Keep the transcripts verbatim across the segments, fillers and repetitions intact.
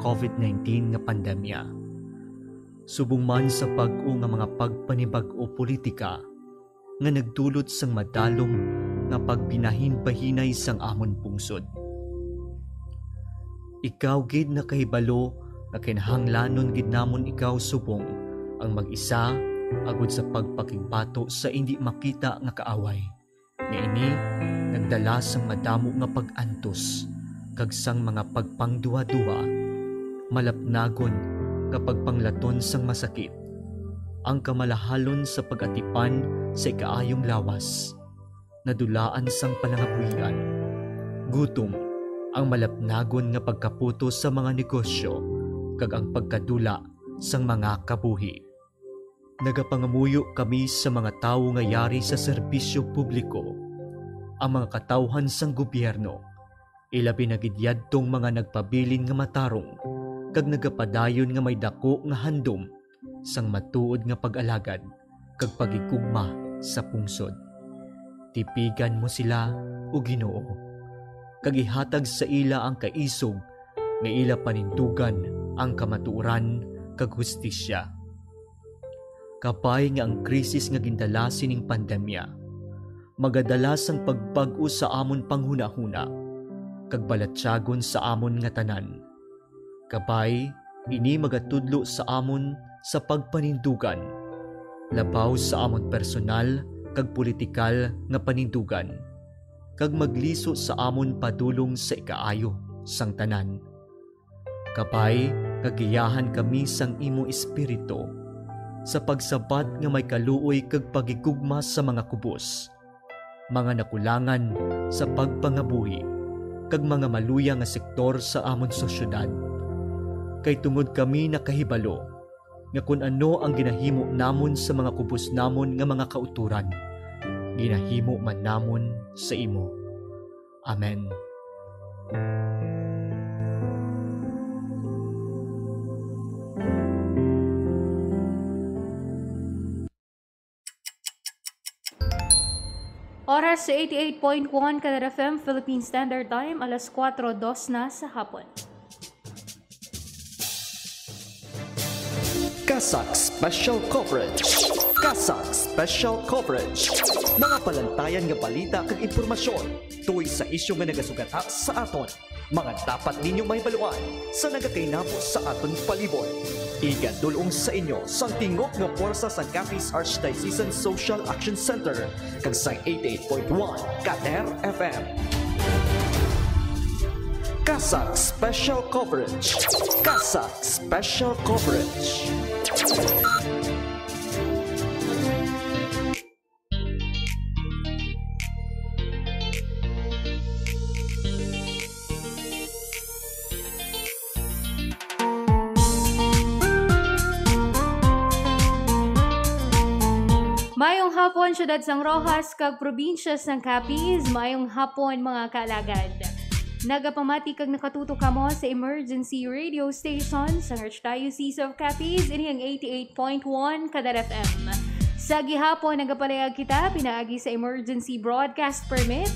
COVID nineteen nga pandemya. Subong man sa bag-o nga mga pagpanibag-o politika nga nagdulot sang madalom nga pagbinahinbahinay sang amon pungsod. Ikaw gid nakahibalo nga kinahanglanon gid namon ikaw subong ang mag-isa agud sa pagpakigbato sa indi makita nga kaaway. Nga ini nagdala sang madamo nga pag-antos kag sang mga pagpangduhaduha, malapnagon nga pagpanglaton sang masakit, ang kamalahalon sa pag-atipan sa ikaayong lawas, nadulaan sang palangabuhian, gutom, ang malapnagon nga pagkaputos sa mga negosyo, kag ang pagkadula sang mga kabuhi. Nagapangamuyo kami sa mga tawo nga yari sa serbisyo publiko, ang mga katawhan sang gobyerno, ilabi na gid yadtong mga nagpabilin nga matarong kag nagapadayon nga may daku nga handom sang matuod nga pag-alagad kag paghigugma sa pungsod. Tipigan mo sila, O Ginoo, kag ihatag sa ila ang kaisog nga ila panindugan ang kamatuoran kag hustisya. Kabay nga ang krisis nga gindala sining pandemya magadala sang pagbag-o sa amon panghunahuna kag balatyagon sa amon nga tanan. Kabay, ini magatudlo sa amon sa pagpanindugan, labaw sa amon personal kag politikal nga panindugan, kag magliso sa amon padulong sa ikaayo sang tanan. Kabay, nga giyahan kami sang imo Espiritu, sa pagsabat nga may kaluoy kag paghigugma sa mga kubos, mga nakulangan sa pagpangabuhi, kag mga maluya nga sektor sa amon sosyedad. Kay tungod kami nakahibalo nga kon ano ang ginahimo namon sa mga kubos namon nga mga kautoran, ginahimo man namon sa imo. Amen. Oras sa eighty-eight point one Kadar F M Philippine Standard Time, alas kuwatro dos na sa hapon. CASAC Special Coverage. CASAC Special Coverage. Mga palantayan nga balita kag impormasyon tungod sa isyu nga nagasugata sa aton. Mga dapat ninyo mahibaluan sa nagakainabo sa aton palibot. Igadul-ong sa inyo sang tingog nga pwersa sang Capiz Archdiocesan Social Action Center kag sang eighty-eight point one Kader F M. CASAC Special Coverage. CASAC Special Coverage. Mayong hapon, siyudad sang Roxas kag probinsya sang Capiz. Mayong hapon, mga kaalagad. Nagapamati kag nakatutok kamo sa emergency radio station sang Archdiocese of Capiz. Ini ang eighty-eight point one Kadar F M. Sa gihapon, nagapalayag kita pinaagi sa emergency broadcast permit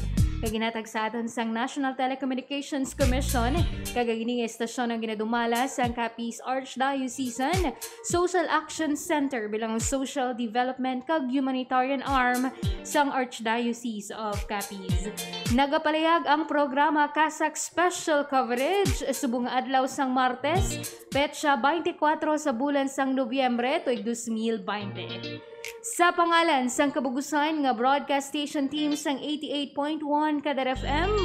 nga ginhatag sa aton sang National Telecommunications Commission, kag ang ining estasyon ang ginadumala sang Capiz Archdiocesan Social Action Center bilang social development kag humanitarian arm sang Archdiocese of Capiz. Nagapalayag ang programa CASAC Special Coverage subong nga adlaw sang Martes, petsa twenty-four sa bulan sang Nobyembre, tuig dos mil baynte. Sa pangalan sang kabugusan nga broadcast station team sang eighty-eight point one Kadar F M,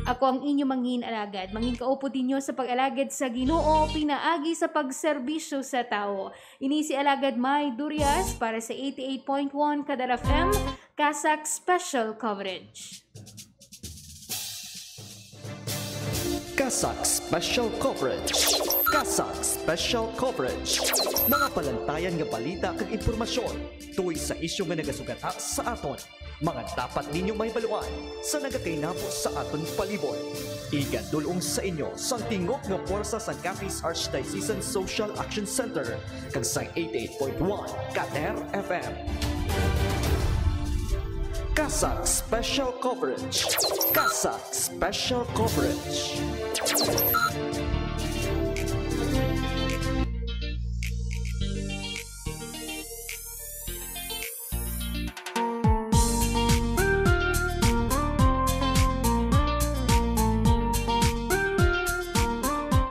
ako ang inyo mangin alagad. Mangin kaupod ninyo sa pag-alagad sa Ginoo pinaagi sa pagserbisyo sa tawo. Ini si Alagad May Durias para sa eighty-eight point one Kadar F M, CASAC Special Coverage. CASAC Special Coverage. CASAC Special Coverage. Mga palantayan nga balita kag impormasyon tungod sa isyu nga nagasugata sa aton. Mga dapat ninyo mahibaluan sa nagakainabo sa aton palibot. Igadul-ong sa inyo sang tingog nga pwersa sang Capiz Archdiocesan Social Action Center kag sang eighty-eight point one Kader F M. CASAC Special Coverage. CASAC Special Coverage.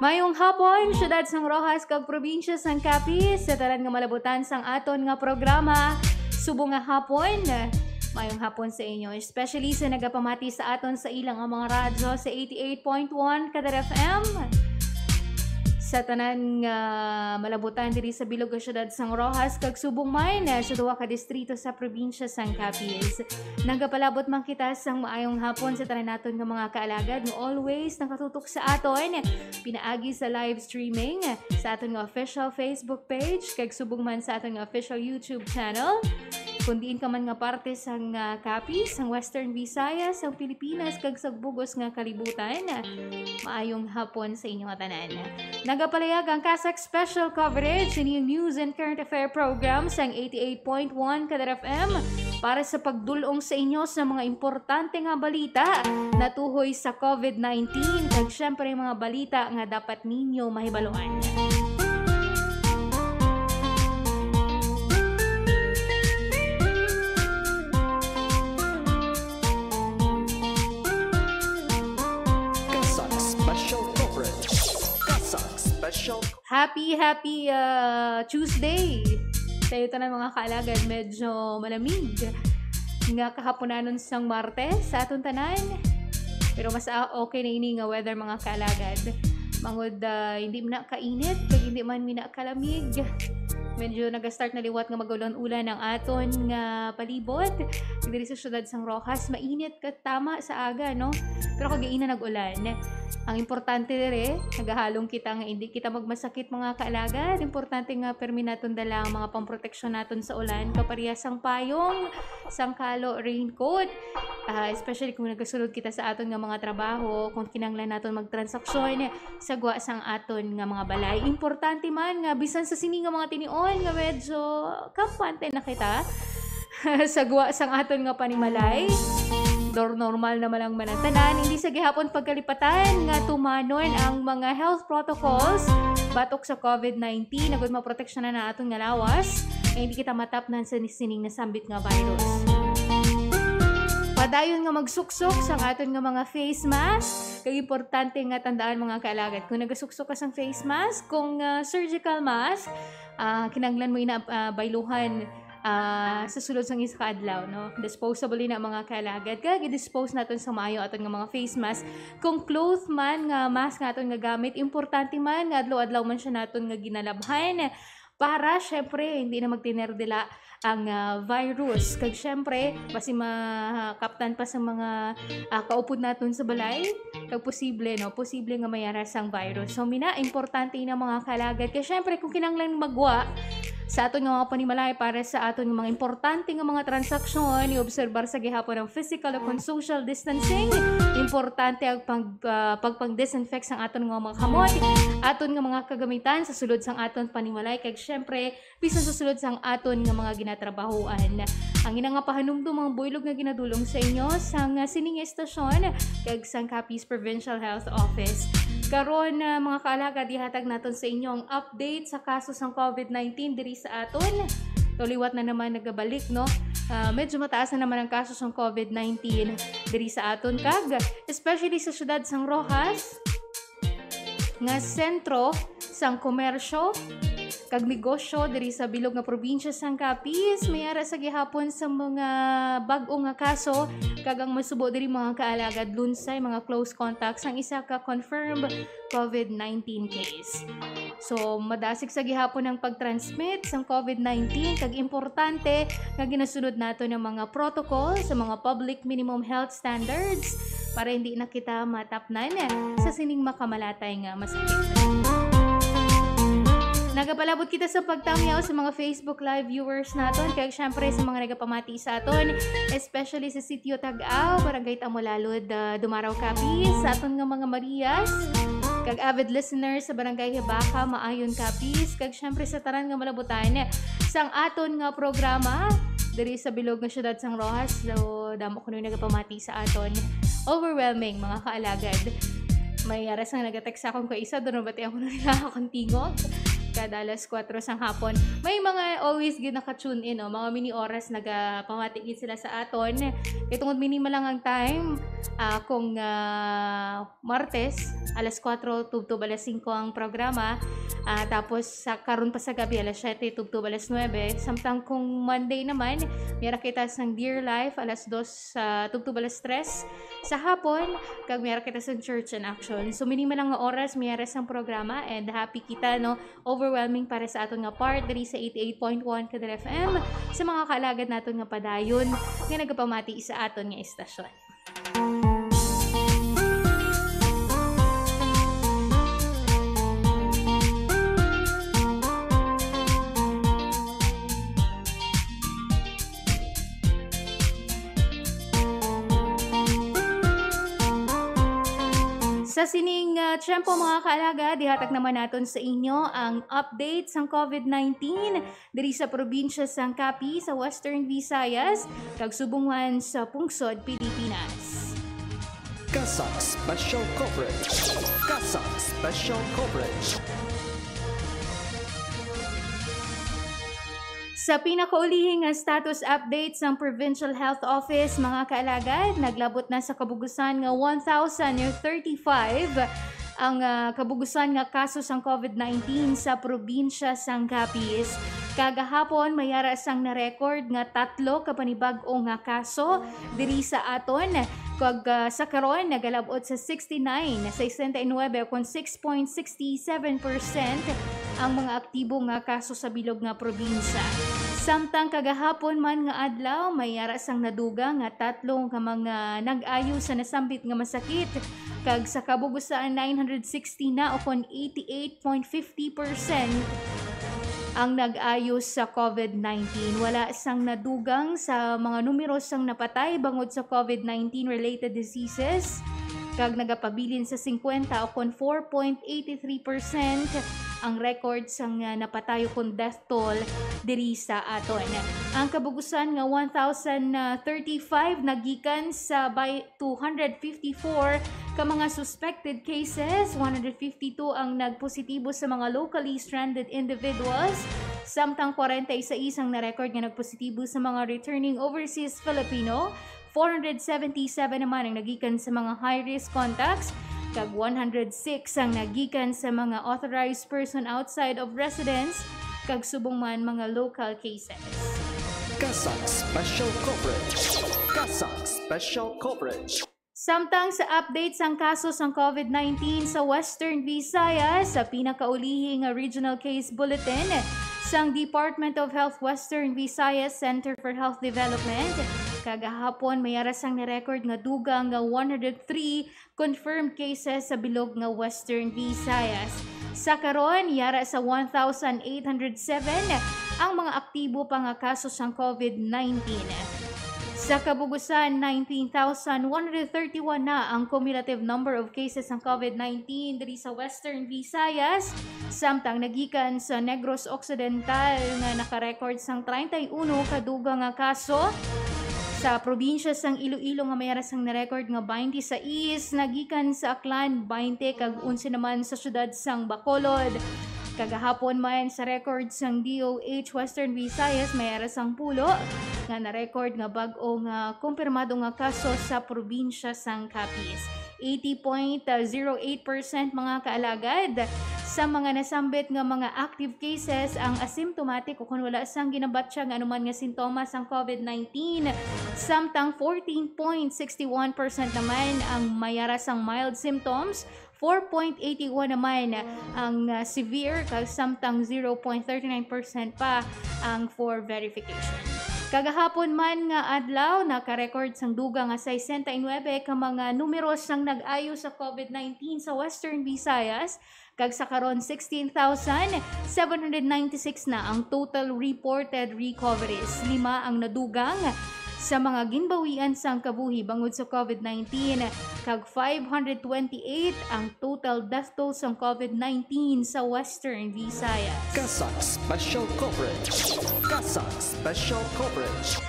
Mayong hapon, siyudad sang Roxas kag probinsya sang Capiz, sa tanan nga malabutan sang aton nga programa, Subong nga Hapon. Mayong hapon sa inyo, especially sa nagapamati sa aton sa ilang nga mga radyo sa eighty-eight point one Kadar F M. Sa tanan nga malabutan diri sa bilog nga siyudad sang Roxas kag subong man sa duha ka distrito sa probinsya sang Capiz. Nagapalabot man kita sang maayong hapon sa tanan naton nga mga kaalagad nga always nakatutok sa aton pinaagi sa live streaming sa aton nga official Facebook page kag subong man sa aton nga official YouTube channel. Kung diin ka man nga parte sang, ah, Capiz, sang Western Visayas, sang Pilipinas, kag sa bugos nga kalibutan, maayong hapon sa inyo nga tanan. Nagapalayag ang CASAC Special Coverage, ining news and current affair program sang eighty-eight point one Kadar F M para sa pagdul-ong sa inyo sa mga importante nga balita natuhoy sa COVID nineteen, kag syempre mga balita nga dapat ninyo mahibaluan. CASAC Special Coverage. CASAC Special Happy, happy, ah, Tuesday sa iyo tanan, mga kaalagad. Medyo malamig nga kahaponanon sang Martes sa aton tanan. Pero mas, ah, okay na ini nga weather, mga kaalagad. Mangod, ah, hindi man na kainit, kag hindi man mi na kalamig. Medyo nag-start na liwat nga mag-ulan-ulan ang aton nga palibot. Diri sa siyudad sang Roxas, mainit ka tama sa aga, no? Pero kagaina nag-ulan. Ang importante diri, nagahalong kita nga hindi kita magmasakit, mga kaalagad. Importante nga permi naton dala ang mga pamproteksyon naton sa ulan, kaparehas sang payong, sangkalo, raincoat. Ah, especially kung nagasulod kita sa aton nga mga trabaho, kung kinahanglan naton magtransaksyon sa gwa sang aton nga mga balay. Importante man nga bisan sa sini nga mga tinion nga medyo kampante na kita sa gwa sang aton nga panimalay. Dor normal naman ang manatanan, hindi sa gihapon pagkalipatan nga tumanon ang mga health protocols batok sa COVID nineteen, agud maproteksyonan ang aton nga lawas, nga hindi kita matapnan sa sining nasambit nga virus. Padayon nga magsuksok sa aton nga mga face mask, kag importante nga tandaan, mga kaalagad, kung nagasuksok ka sang face mask, kung, ah, surgical mask, ah, kinahanglan mo ina, ah, bayluhan, ah, sa sulod sang isa ka adlaw, no? Disposable na, mga kaalagad, kag i-dispose naton sa maayo aton nga mga face mask. Kung cloth man nga mask nga aton nga gamit, importante man nga adlaw-adlaw man siya naton nga ginalabhan para, syempre, hindi na magtinerdila ang, ah, virus. Kag, syempre, basi makaptan pa sa mga, ah, kaupod naton sa balay, kag posible, no? Posible nga mayara sang virus. So, mina, importante na, mga kaalagad. Kay, syempre, kung kinahanglan magwa sa aton nga mga panimalay para sa aton nga mga importante nga mga transaksyon, i-obserbar sa gihapon ang physical o kung social distancing. Importante ang pag, ah, pagpang-disinfect sang aton nga mga kamot, aton nga mga kagamitan sa sulod sang aton panimalay, kag, syempre, bisan sa sulod sang aton nga mga ginatrabahoan. Ang ina nga pahanumdom ang buylog nga ginadulong sa inyo sang sining estasyon kag sang Capiz Provincial Health Office. Karon, ah, mga kaalagad, ihatag naton sa inyo ang update sa kaso sang COVID nineteen diri sa aton. To liwat na naman nagabalik, no? Ah, medyo mataas na naman ang kaso sang COVID nineteen diri sa aton, kag especially sa siyudad sang Roxas, nga sentro sang komersyo kag negosyo diri sa bilog nga probinsya sang Capiz, may ara sa gihapon sa mga bag-o nga kaso, kag ang masubo diri, mga kaalagad, lunsay mga close contacts ang isa ka confirmed COVID nineteen case. So, madasig sa gihapon ang pag-transmit sang COVID nineteen, kag importante nga ginasunod nato ang mga protocol sa mga public minimum health standards para hindi na kita matapnan sa sining makamalatay nga masakit. Nagapalabot kita sa pagtamyaw sa mga Facebook Live viewers naton, kag syempre sa mga nagapamati sa aton, especially sa Sitio Tag-aw, Barangay Tamulalod, ah, Dumarao, Capiz, sa aton nga mga Marias, kag avid listeners sa Barangay Hibaca, Maayon, Capiz, kag syempre sa tanan nga malabutan sang aton nga programa diri sa bilog nga siyudad sang Roxas. So, damo kuno nagapamati sa aton. Overwhelming, mga kaalagad. May ara sang nagatext sa akon ko isa, doon nabati ako nila akong tingog. Kada alas kuwatro sang hapon. May mga always gid naka-tune in, oh. Mga mini oras nagapamati gid sila sa aton. Kay tungod minimal lang ang time, ah, kung, ah, Martes, alas kuwatro tubtob alas singko ang programa. Ah, tapos sa karon pa sa gabi, alas siyete tubtob alas nuwebe. Samtang kung Monday naman, may ra kita sang Dear Life, alas dos, ah, tubtob alas tres sa hapon, kag may ra kita sang Church in Action. So, minimal lang nga oras, may ra sang programa, and happy kita, no? Overwhelming para sa aton nga part diri sa eighty-eight point one Kadar F M, sa mga kaalagad naton nga padayon nga nagapamati sa aton nga istasyon. Sa sining, ah, tiyempo, mga kaalagad, ihatag naman naton sa inyo ang update sang covid nineteen diri sa probinsya sang Capiz, sa Western Visayas, kag subong man sa pungsod Pilipinas. CASAC Special Coverage. CASAC Special Coverage. Sa pinakaulihi nga status update sang Provincial Health Office, mga kaalagad, naglabot na sa kabugusan nga one thousand thirty-five ang, ah, kabugusan nga kaso sang covid nineteen sa probinsya sang Capiz. Kagahapon, may ara sang na-record nga tatlo ka panibag-o nga kaso diri sa aton. Kag, ah, sa karon, nagalab-ot sa sixty-nine, sesenta y nuebe, kon six point six seven percent ang mga aktibo nga kaso sa bilog nga probinsya. Samtang kagahapon man nga adlaw, may ara sang nadugang nga tatlo nga mga nag-ayo sa nasambit nga masakit, kag sa kabugusan, nine hundred sixty na, o kon eighty-eight point fifty percent ang nag-ayo sa covid nineteen. Wala sang nadugang sa mga numero sang napatay bangod sa covid nineteen related diseases, kag nagapabilin sa singkwenta, o kon four point eight three percent ang record sang, ah, napatay o kon death toll diri sa aton. Ang kabugusan nga one thousand thirty-five nagikan sa by two hundred fifty-four ka mga suspected cases, one hundred fifty-two ang nagpositibo sa mga locally stranded individuals, samtang kwarenta y seis ang na-record nga nagpositibo sa mga returning overseas Filipino, four hundred seventy-seven naman ang nagikan sa mga high-risk contacts, kag one hundred six ang nagikan sa mga authorized person outside of residence, kag subong man mga local cases. CASAC Special Coverage. CASAC Special Coverage. Samtang sa update sang kaso sang covid nineteen sa Western Visayas, sa pinakaulihi nga Regional Case Bulletin sang Department of Health Western Visayas Center for Health Development, kagahapon may ara sang na-record nga dugang nga one hundred three confirmed cases sa bilog nga Western Visayas. Sa karon, yara sa one thousand eight hundred seven ang mga aktibo pa nga kaso sang covid nineteen. Sa kabugusan, nineteen thousand one hundred thirty-one na ang cumulative number of cases sang covid nineteen diri sa Western Visayas, samtang nagikan sa Negros Occidental nga naka-record sang treinta y uno ka dugang nga kaso. Sa probinsya sang Iloilo nga may ara sang na-record nga twenty-six, nagikan sa Aklan, twenty, kag onse naman sa siyudad sang Bacolod. Kagahapon man, sa record sang D O H Western Visayas, may ara sang pulo nga na-record nga bag-o nga kumpirmado nga kaso sa probinsya sang Capiz. Eighty point zero eight percent, mga kaalagad, sa mga nasambit nga mga active cases ang asymptomatic o kon wala sang ginabatya nga anuman nga sintomas sang covid nineteen, samtang fourteen point six one percent naman ang may ara sang mild symptoms, four point eight one naman ang, ah, severe, kag samtang zero point thirty nine percent pa ang for verification. Kagahapon man nga adlaw, naka-record sang dugang nga sesenta y nuebe ka mga numero sang nag-ayo sa covid nineteen sa Western Visayas, kag sa karon, sixteen thousand seven hundred ninety-six na ang total reported recoveries. Lima ang nadugang sa mga ginbawian sang kabuhi bangod sa covid nineteen, kag five hundred twenty-eight ang total death toll sang covid nineteen sa Western Visayas. CASAC Special Coverage. CASAC Special Coverage.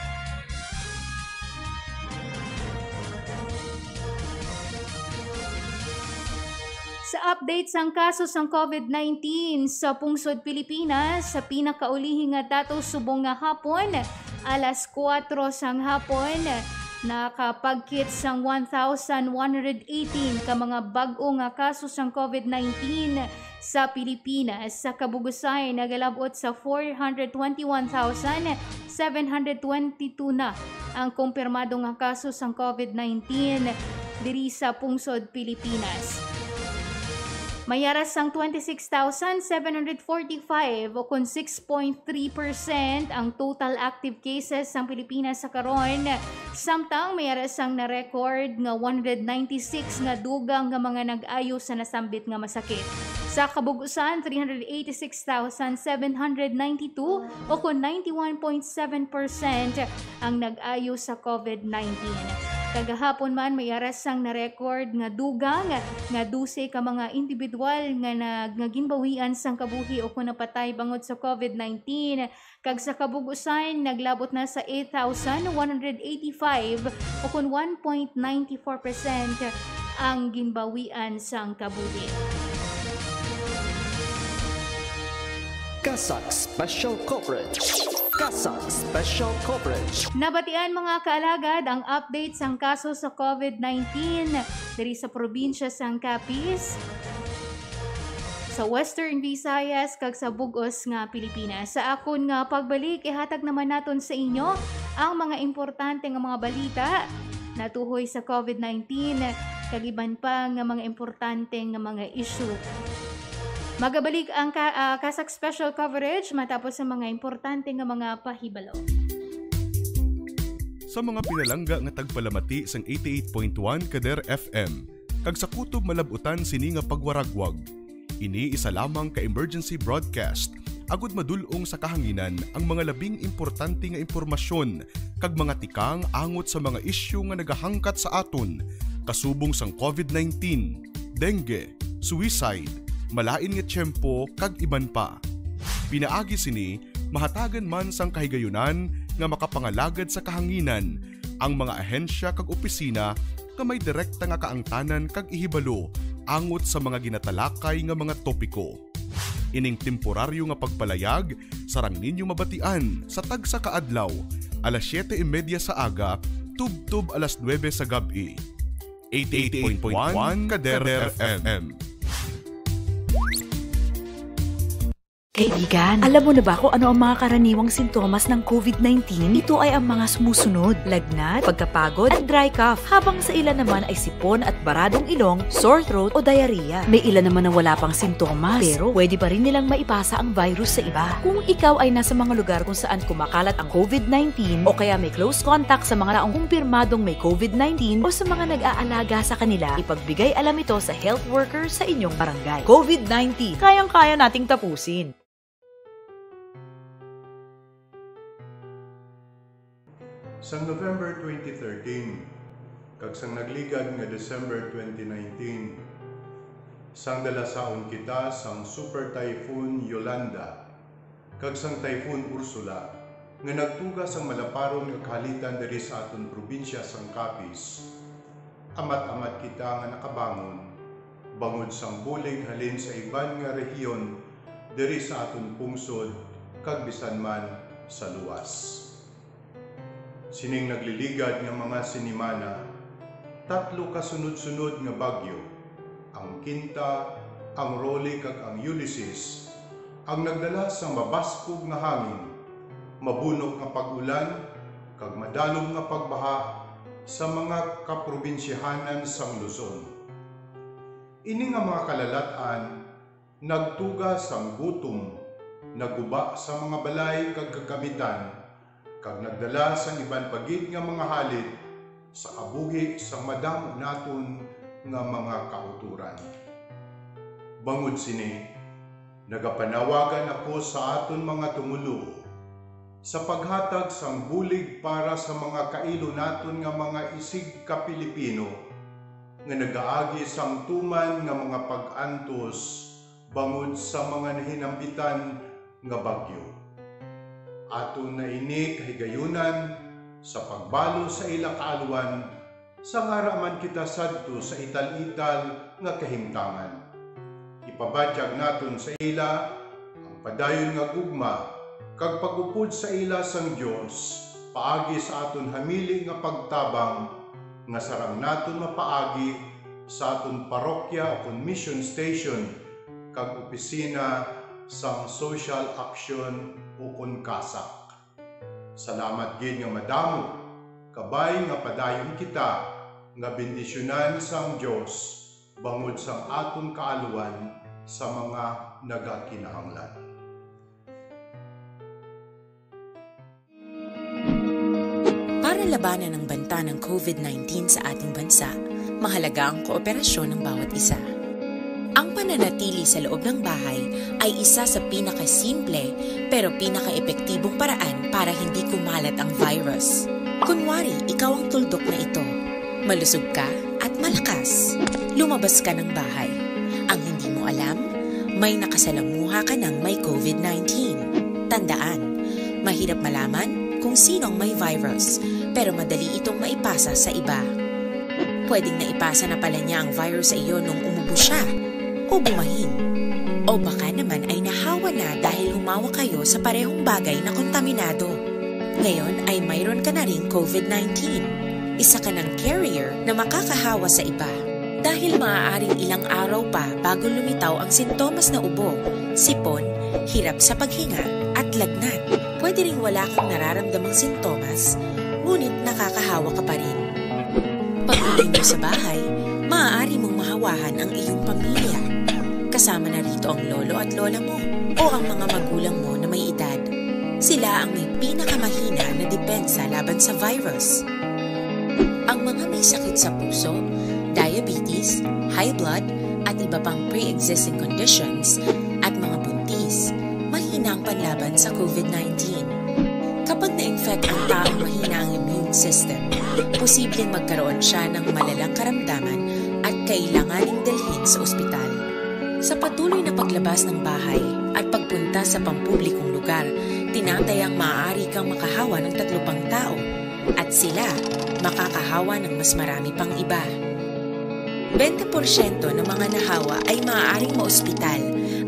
Sa update sang kaso sang COVID nineteen sa pungsod Pilipinas, sa pinakaulihi nga datos subong nga hapon, alas kuwatro sang hapon, nakapagkit sang one thousand one hundred eighteen ka mga bag-o nga kaso sang COVID nineteen sa Pilipinas. Sa kabug-usan, nagalab-ot sa four hundred twenty-one thousand seven hundred twenty-two na ang kumpirmado nga kaso sang COVID nineteen diri sa pungsod Pilipinas. May ara sang twenty-six thousand seven hundred forty-five, o kon six point three percent, ang total active cases sang Pilipinas sa karon, samtang may ara sang na-record nga one hundred ninety-six nga dugang nga mga nag-ayo sa nasambit nga masakit. Sa kabug-usan, three hundred eighty-six thousand seven hundred ninety-two, o kon ninety-one point seven percent, ang nag-ayo sa COVID nineteen. Kagahapon man, may ara sang na-record nga dugang nga dose ka mga individual nga nag-, nga ginbawian sang kabuhi o kon napatay bangod sa COVID nineteen, kag sa kabug-usan, naglabot na sa eight thousand one hundred eighty-five, o kon one point nine four percent, ang ginbawian sang kabuhi. CASAC Special Coverage. CASAC Special Coverage. Nabatian, mga kaalagad, ang update sang kaso sa COVID nineteen diri sa probinsya sang Capiz, sa Western Visayas, kag sa bug-os nga Pilipinas. Sa akon nga pagbalik, ihatag naman naton sa inyo ang mga importante nga mga balita natuhoy sa COVID nineteen, kag iban pa nga mga importante nga mga issue. Magabalik ang ka-, ah, CASAC Special Coverage matapos sa mga importante nga mga pahibalo. Sa mga pinalangga nga tagpalamati sang eighty-eight point one Kader F M, kag sa kutob malab-utan sini nga pagwaragwag, ini isa lamang ka emergency broadcast, agud madul-ong sa kahanginan ang mga labing importante nga impormasyon kag mga tikang angot sa mga isyu nga nagahangkat sa aton, kasubong sang COVID nineteen, dengue, suicide, malain nga tiyempo, kag iban pa. Pinaagi sini, mahatagan man sang kahigayunan nga makapangalagad sa kahanginan ang mga ahensya kag opisina nga may direkta nga kaangtanan kag ihibalo angot sa mga ginatalakay nga mga topiko. Ining temporaryo nga pagpalayag sarang ninyo mabatian sa tagsa ka adlaw, alas siyete y media sa aga tubtob alas nuebe sa gab-i. Eighty-eight point one Kader F M. Kaibigan, alam mo na ba kung ano ang mga karaniwang sintomas ng COVID nineteen? Ito ay ang mga sumusunod: lagnat, pagkapagod, at dry cough, habang sa ilan naman ay sipon at baradong ilong, sore throat, o diarrhea. May ilan naman na wala pang sintomas, pero pwede pa rin nilang maipasa ang virus sa iba. Kung ikaw ay nasa mga lugar kung saan kumakalat ang COVID nineteen o kaya may close contact sa mga taong kumpirmadong may COVID nineteen o sa mga nag-aalaga sa kanila, ipagbigay alam ito sa health worker sa inyong barangay. COVID nineteen, kayang-kaya nating tapusin. Sang November twenty thirteen, kag sang nagligad nga December twenty nineteen, sang dalasaon kita sang Super Typhoon Yolanda kag sang Typhoon Ursula, nga nagtuga sang malaparon nga kahalitan diri sa aton probinsya sang Capiz, amat-amat kita nga nakabangon bangod sang bulig halin sa iban nga rehiyon diri sa aton pungsod kag bisan man sa luwas. Sining nagliligad nga mga sinimana, tatlo ka sunod-sunod nga bagyo, ang Quinta, ang Rolly, kag ang Ulysses, ang nagdala sang mabaskog nga hangin, mabunok nga pag-ulan, kag madalom nga pagbaha sa mga kaprobinsyahanan sang Luzon. Ini nga mga kalalat-an nagtuga sang gutom, naguba sa mga balay kag kagamitan, kag nagdala sang iban pa gid nga mga halit sa kabuhi sang madamo naton nga mga kautoran. Bangod sini, nagapanawagan ako sa aton mga tumoluo sa paghatag sang bulig para sa mga kailo naton nga mga isig ka Pilipino nga nagaagi sang tuman nga mga pag-antos bangod sa mga nahinambitan nga bagyo. Aton na ini kahigayunan sa pagbalo sa ila kaalwan, sang ara man kita sadto sa ital-ital nga kahimtangan. Ipabatyag naton sa ila ang padayon nga gugma kag pag-upod sa ila sang Dios paagi sa aton hamili nga pagtabang nga sarang naton mapaagi sa aton parokya ukon mission station kag opisina sang Social Action ukon CASAC. Salamat gid nga madamo, kabay nga padayon kita nga bendisyonan sang Dios bangod sang aton kaaluhan sa mga nagakinahanglan. Para labanan ang banta ng covid nineteen sa ating bansa, mahalaga ang kooperasyon ng bawat isa. Ang pananatili sa loob ng bahay ay isa sa pinakasimple pero pinakaepektibong paraan para hindi kumalat ang virus. Kunwari, ikaw ang tuldok na ito. Malusog ka at malakas. Lumabas ka ng bahay. Ang hindi mo alam, may nakasalamuha ka ng may covid nineteen. Tandaan, mahirap malaman kung sino ang may virus, pero madali itong maipasa sa iba. Pwedeng naipasa na pala niya ang virus sa iyo nung umubo siya o bumahin. O baka naman ay nahawa na dahil humawa kayo sa parehong bagay na kontaminado. Ngayon ay mayroon ka na ring covid nineteen. Isa ka ng carrier na makakahawa sa iba. Dahil maaaring ilang araw pa bago lumitaw ang sintomas na ubo, sipon, hirap sa paghinga, at lagnat. Pwede ring wala kang nararamdamang sintomas, ngunit nakakahawa ka pa rin. Pag-uwi mo sa bahay, maaari mong mahawahan ang iyong pamilya. Kasama na rito ang lolo at lola mo o ang mga magulang mo na may edad. Sila ang may pinakamahina na depensa laban sa virus. Ang mga may sakit sa puso, diabetes, high blood, at iba pang pre-existing conditions, at mga buntis, mahina ang panlaban sa covid nineteen. Kapag na-infect ang taong mahina ang immune system, posibleng magkaroon siya ng malalang karamdaman at kailanganing dalhin sa ospital. Sa patuloy na paglabas ng bahay at pagpunta sa pampublikong lugar, tinatayang maaari kang makahawa ng tatlo pang tao at sila makakahawa ng mas marami pang iba. Bente porsyento ng mga nahawa ay maaaring maospital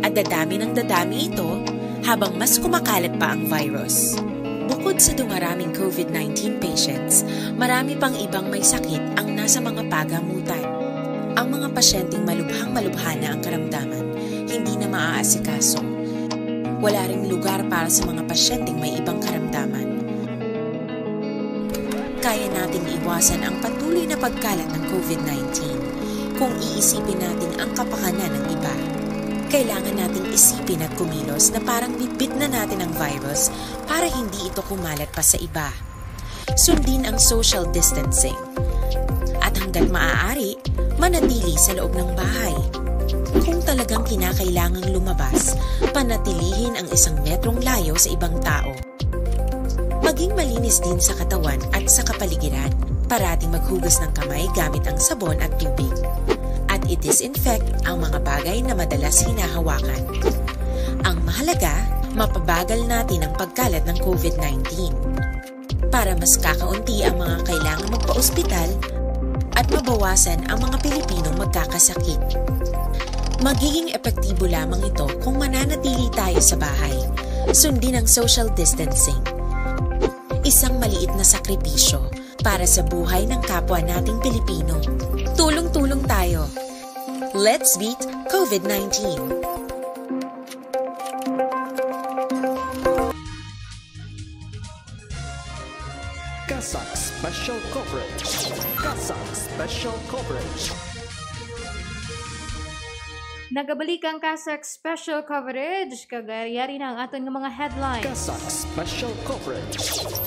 at dadami ng dadami ito habang mas kumakalat pa ang virus. Bukod sa dumaraming covid nineteen patients, marami pang ibang may sakit ang nasa mga pagamutan. Ang mga pasyenteng malubhang-malubha na ang karamdaman, hindi na maaasikaso. Wala ring lugar para sa mga pasyenteng may ibang karamdaman. Kaya nating iwasan ang patuloy na pagkalat ng covid nineteen kung iisipin natin ang kapakanan ng iba. Kailangan nating isipin at kumilos na parang bitbit na natin ang virus para hindi ito kumalat pa sa iba. Sundin ang social distancing. At hanggat maaari, manatili sa loob ng bahay. Kung talagang kinakailangang lumabas, panatilihin ang isang metrong layo sa ibang tao. Maging malinis din sa katawan at sa kapaligiran. Parating maghugas ng kamay gamit ang sabon at tubig. At i-disinfect ang mga bagay na madalas hinahawakan. Ang mahalaga, mapabagal natin ang pagkalat ng covid nineteen. Para mas kakaunti ang mga kailangan magpa-ospital at mabawasan ang mga Pilipinong magkakasakit. Magiging epektibo lamang ito kung mananatili tayo sa bahay, sundin ang social distancing. Isang maliit na sakripisyo para sa buhay ng kapwa nating Pilipino. Tulong-tulong tayo. Let's beat covid nineteen. CASAC Special Coverage. CASAC Special Coverage. Nagabalik ang CASAC Special Coverage, kag yari na ang aton nga mga headlines. CASAC Special Coverage.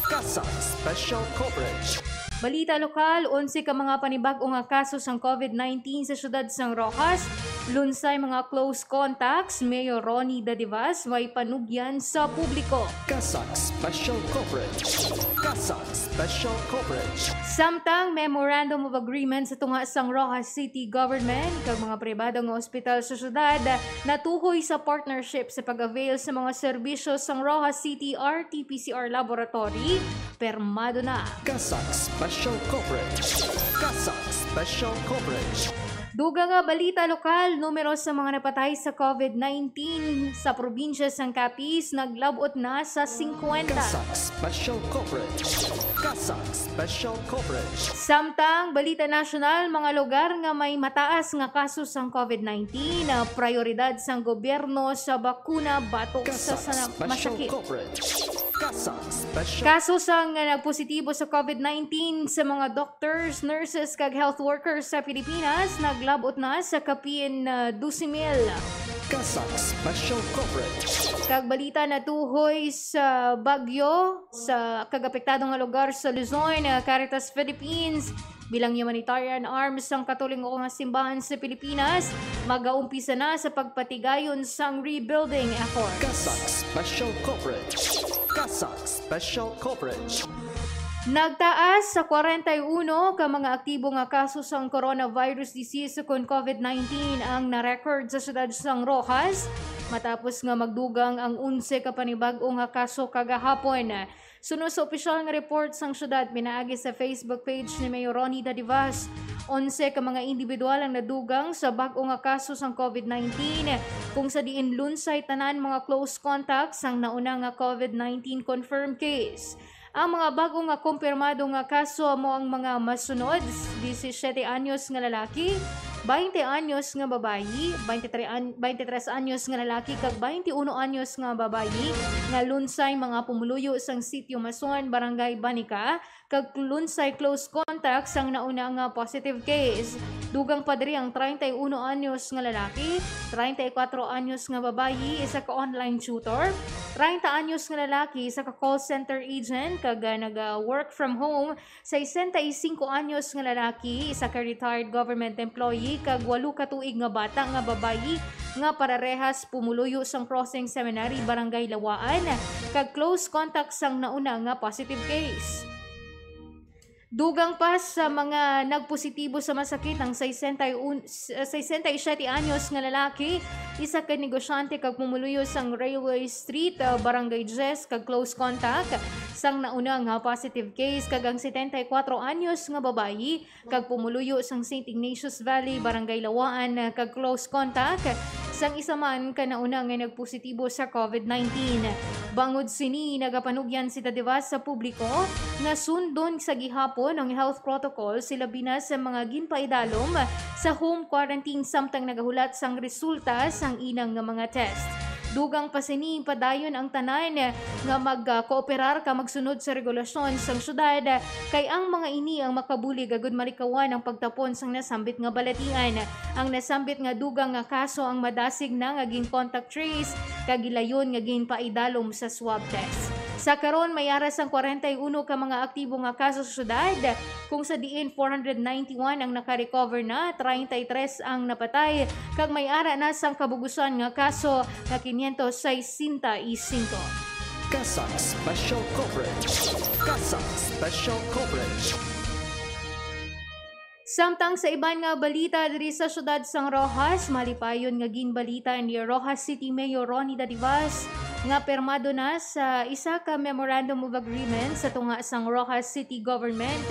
CASAC Special Coverage. Balita lokal, onse ka mga panibag-o nga kaso sang covid nineteen sa siyudad sang Roxas. Lunsay mga close contacts, Mayor Ronnie Dadivas may panugyan sa publiko. CASAC Special Coverage. CASAC Special Coverage. Samtang Memorandum of Agreement sa tunga sang Roxas City Government kag mga pribado nga ospital sa syudad natuhoy sa partnership sa pag-avail sa mga serbisyo sang Roxas City R T P C R Laboratory, pirmado na. CASAC Special Coverage. CASAC Special Coverage. Dugang nga balita lokal, numero sa mga napatay sa COVID nineteen sa probinsya sang Capiz naglab-ot na sa singkwenta. CASAC Special Coverage. CASAC Special Coverage. Samtang balita nasyonal, mga lugar nga may mataas nga kaso sang COVID nineteen, ah, prioridad sang gobyerno sa bakuna batok sa, CASAC sa Special masakit. Coverage. CASAC Special Kaso sang nga nagpositibo sa COVID nineteen sa mga doctors, nurses, kag health workers sa Pilipinas naglab-ot na sa kapin, ah, dose mil. CASAC Special Coverage. Kag balita natuhoy sa bagyo sa kag apektado nga lugar sa Luzon, ah, Caritas Philippines bilang humanitarian arm sang Katoliko nga simbahan sa Pilipinas magaumpisa na sa pagpatigayon sang rebuilding efforts. CASAC Special Coverage. CASAC Special Coverage. Nagtaas sa kwarenta y uno ka mga aktibo nga kaso sang coronavirus disease ukon COVID nineteen ang na-record sa siyudad sang Roxas, matapos nga magdugang ang onse ka panibag-o nga kaso kagahapon. Suno sa opisyal nga report sang siyudad pinaagi sa Facebook page ni Mayor Ronnie Dadivas, onse ka mga individual ang nadugang sa bag-o nga kaso sang COVID nineteen, kung sa diin lunsay tanan mga close contacts sang nauna nga COVID nineteen confirmed case. Ang mga bag-o nga kumpirmado nga kaso amo ang mga masunod: disisiete anyos nga lalaki, baynte anyos nga babayi, baynte tres an-, baynte tres anyos nga lalaki, kag baynte uno anyos nga babayi nga lunsay mga pumuluyo sang Sitio Mason, Barangay Banica, kag lunsay close contact sang nauna nga positive case. Dugang pa diri ang treinta y uno anyos nga lalaki, treinta y cuatro anyos nga babayi, isa ka online tutor, treinta anyos nga lalaki, isa ka call center agent kag, ah, naga-work from home, sesenta y cinco anyos nga lalaki, isa ka retired government employee, kag walo ka tuig nga bata nga babayi nga pararehas pumuluyo sang Crossing Seminary, Barangay Lawaan, kag close contact sang nauna nga positive case. Dugang pa sa mga nagpositibo sa masakit ang sesenta y un, sesenta y siete anyos nga lalaki, isa ka negosyante kag pumuluyo sang Railway Street, ah, Barangay Diez, kag close contact sang nauna nga positive case, kag ang setenta y cuatro anyos nga babayi kag pumuluyo sang Saint Ignatius Valley, Barangay Lawaan, ah, kag close contact sang isa man ka nauna nga nagpositibo sa COVID nineteen. Bangod sini, nagapanugyan si Dadivas sa publiko nga sundon sa gihapon ang health protocol, sa labi na sa mga ginpaidalom sa home quarantine samtang nagahulat sang resulta sang ilang nga mga test. Dugang pa sini, padayon ang tanan nga magkooperar ka magsunod sa regulasyon sang syudad, kay ang mga ini ang makabulig agud malikawan ang pagtapon sang nasambit nga balatian. Ang nasambit nga dugang nga kaso ang madasig na nga gin-contact trace kag gilayon nga ginpaidalom sa swab test. Sa karon, may ara sang kwarenta y uno ka mga aktibo nga kaso sa syudad, kung sa diin four hundred ninety-one ang naka-recover na, treinta y tres ang napatay, kag may ara na sang kabugusan nga kaso nga quinientos sesenta y cinco. CASAC Special Coverage. CASAC Special Coverage. Samtang sa iban nga balita diri sa siyudad sang Roxas, malipayon nga ginbalita ni Roxas City Mayor Ronnie Dadivas nga pirmado na sa isa ka Memorandum of Agreement sa tunga sang Roxas City Government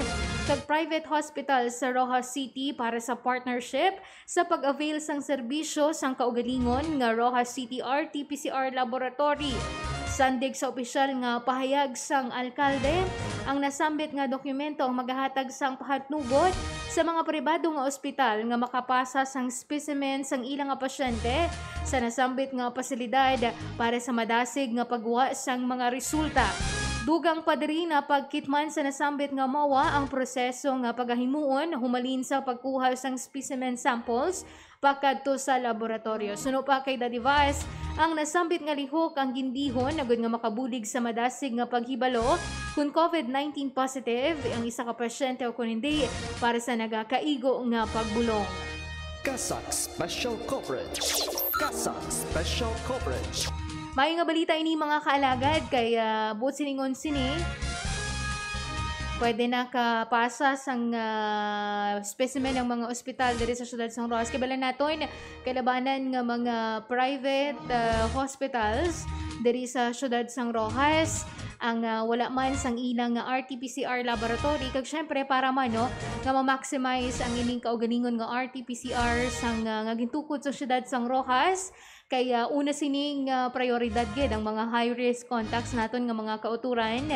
kag private hospital sa Roxas City para sa partnership sa pag-avail sang serbisyo sang kaugalingon nga Roxas City R T P C R Laboratory. Sandig sa opisyal nga pahayag sang alkalde, ang nasambit nga dokumento ang magahatag sang pahatnugot sa mga pribado nga ospital nga makapasa sang specimen sang ila nga pasyente sa nasambit nga pasilidad para sa madasig nga pagwa sang mga resulta. Dugang pa diri, napagkitman sa nasambit nga MOA ang proseso nga pagahimuon humalin sa pagkuha sang specimen samples pakadto sa laboratoryo. Suno pa kay Dadivas, ang nasambit nga lihok ang gindihon agud nga makabulig sa madasig nga paghibalo kon COVID nineteen positive ang isa ka pasyente o kon hindi, para sa nagakaigo nga pagbulong. CASAC Special Coverage. CASAC Special Coverage. Maayo nga balita ini, mga kaalagad, kay, ah, buot silingon sini, pwede na kapasa sang, ah, specimen ang mga ospital diri sa siyudad sang Roxas. Kay bala naton, kalabanan nga mga private, ah, hospitals diri sa siyudad sang Roxas, ang, ah, wala man sang ilang nga R T P C R laboratory, kag syempre para man, no, nga ma-maximize ang ining kaugalingon nga R T P C R sang, ah, nga gintukod sa siyudad sang Roxas, kay, ah, una sining, ah, prioridad gid ang mga high-risk contacts naton nga mga kauturan,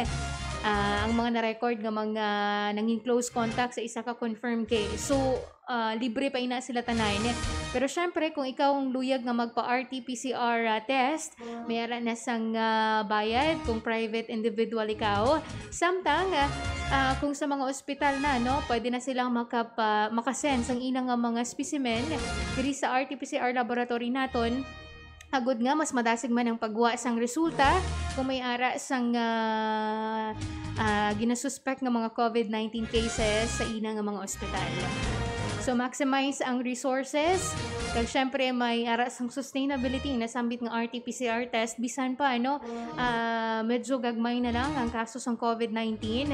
ah, ang mga na-record nga mga nangin close contact sa isa ka confirmed case. So, ah, libre pa ina sila tanan. Pero syempre, kung ikaw ang luyag nga magpa-R T P C R, ah, test, may ara na sang, ah, bayad kung private individual ikaw. Samtang, ah, ah, kung sa mga ospital na, no, pwede na silang makapa-, makasend sang ina nga mga specimen diri sa R T P C R laboratory naton. Agud nga mas madasig man ang pagwa sang resulta kung may ara sang, ah, ah, ginasuspek nga mga COVID nineteen cases sa ina nga mga ospital. So, maximize ang resources. Kag syempre, may ara sang sustainability na sambit nga R T P C R test. Bisan pa, ano, ah, medyo gagmay na lang ang kaso sang COVID nineteen.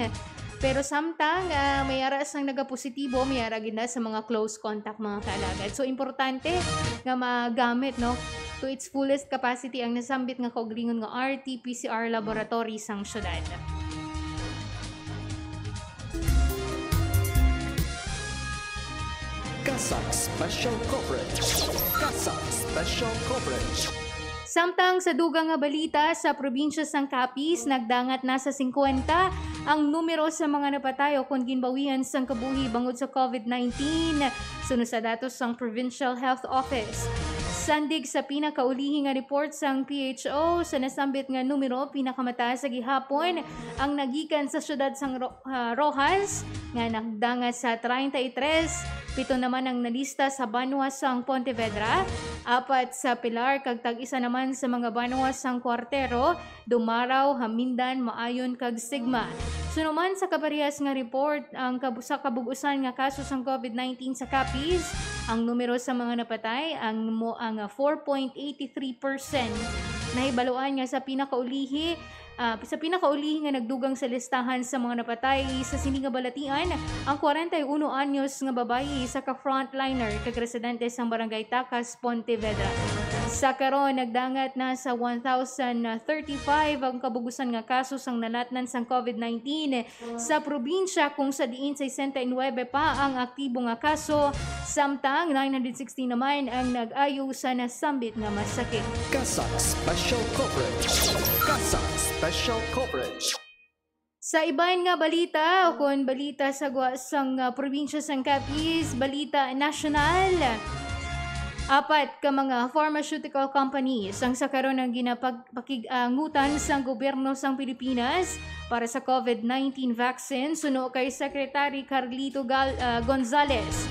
Pero samtang, ah, may ara sang nagapositibo, may ara gid na sa mga close contact, mga kaalagad. So, importante nga magamit, no, to its fullest capacity ang nasambit nga kaugalingon nga R T P C R laboratory sang syudad. CASAC Special Coverage. CASAC Special Coverage. Samtang sa dugang nga balita, sa probinsya sang Capiz, nagdangat na sa singkwenta ang numero sa mga napatay o kon ginbawian sang kabuhi bangod sa COVID nineteen, suno sa datos sang Provincial Health Office. Sandig sa pinakaulihi nga report sang P H O, sa nasambit nga numero, pinakamataas sa gihapon ang nagikan sa siyudad sang Ro-, ah, Roxas, nga nagdangat sa treinta y tres. Pito naman ang nalista sa banwa sang Pontevedra, apat sa Pilar, kag tag-isa naman sa mga banwa sang Cuartero, Dumarao, Jamindan, Maayon, kag Sigma. Suno man sa kaparehas nga report, ang kabu-, sa kabug-usan nga kaso sang COVID nineteen sa Capiz, ang numero sa mga napatay ang mo ang, ah, four point eight three percent. Nahibaluan nga sa pinakaulihi, ah, sa pinakaulihi nga nagdugang sa listahan sa mga napatay sa sini nga balatian, ang kwarenta y uno anyos nga babayi, isa ka frontliner kag residente sang Barangay Tacas, Pontevedra. Sa karon, nagdangat na sa one thousand thirty-five ang kabug-usan nga kaso sang nalatnan sang COVID nineteen sa probinsya, kung sa diin sesenta y nuebe pa ang aktibo nga kaso, samtang nine hundred sixty naman ang nag-ayo sa nasambit nga masakit. CASAC Special Coverage. CASAC Special Coverage. Sa iban nga balita, o kon balita sa gwa sang, ah, probinsya sang Capiz, balita nasyonal. Apat ka mga pharmaceutical companies ang sa karon ang ginapag-, pakig-angutan sang gobyerno sang Pilipinas para sa COVID nineteen vaccine, suno kay Secretary Carlito Gal-, ah, Gonzales.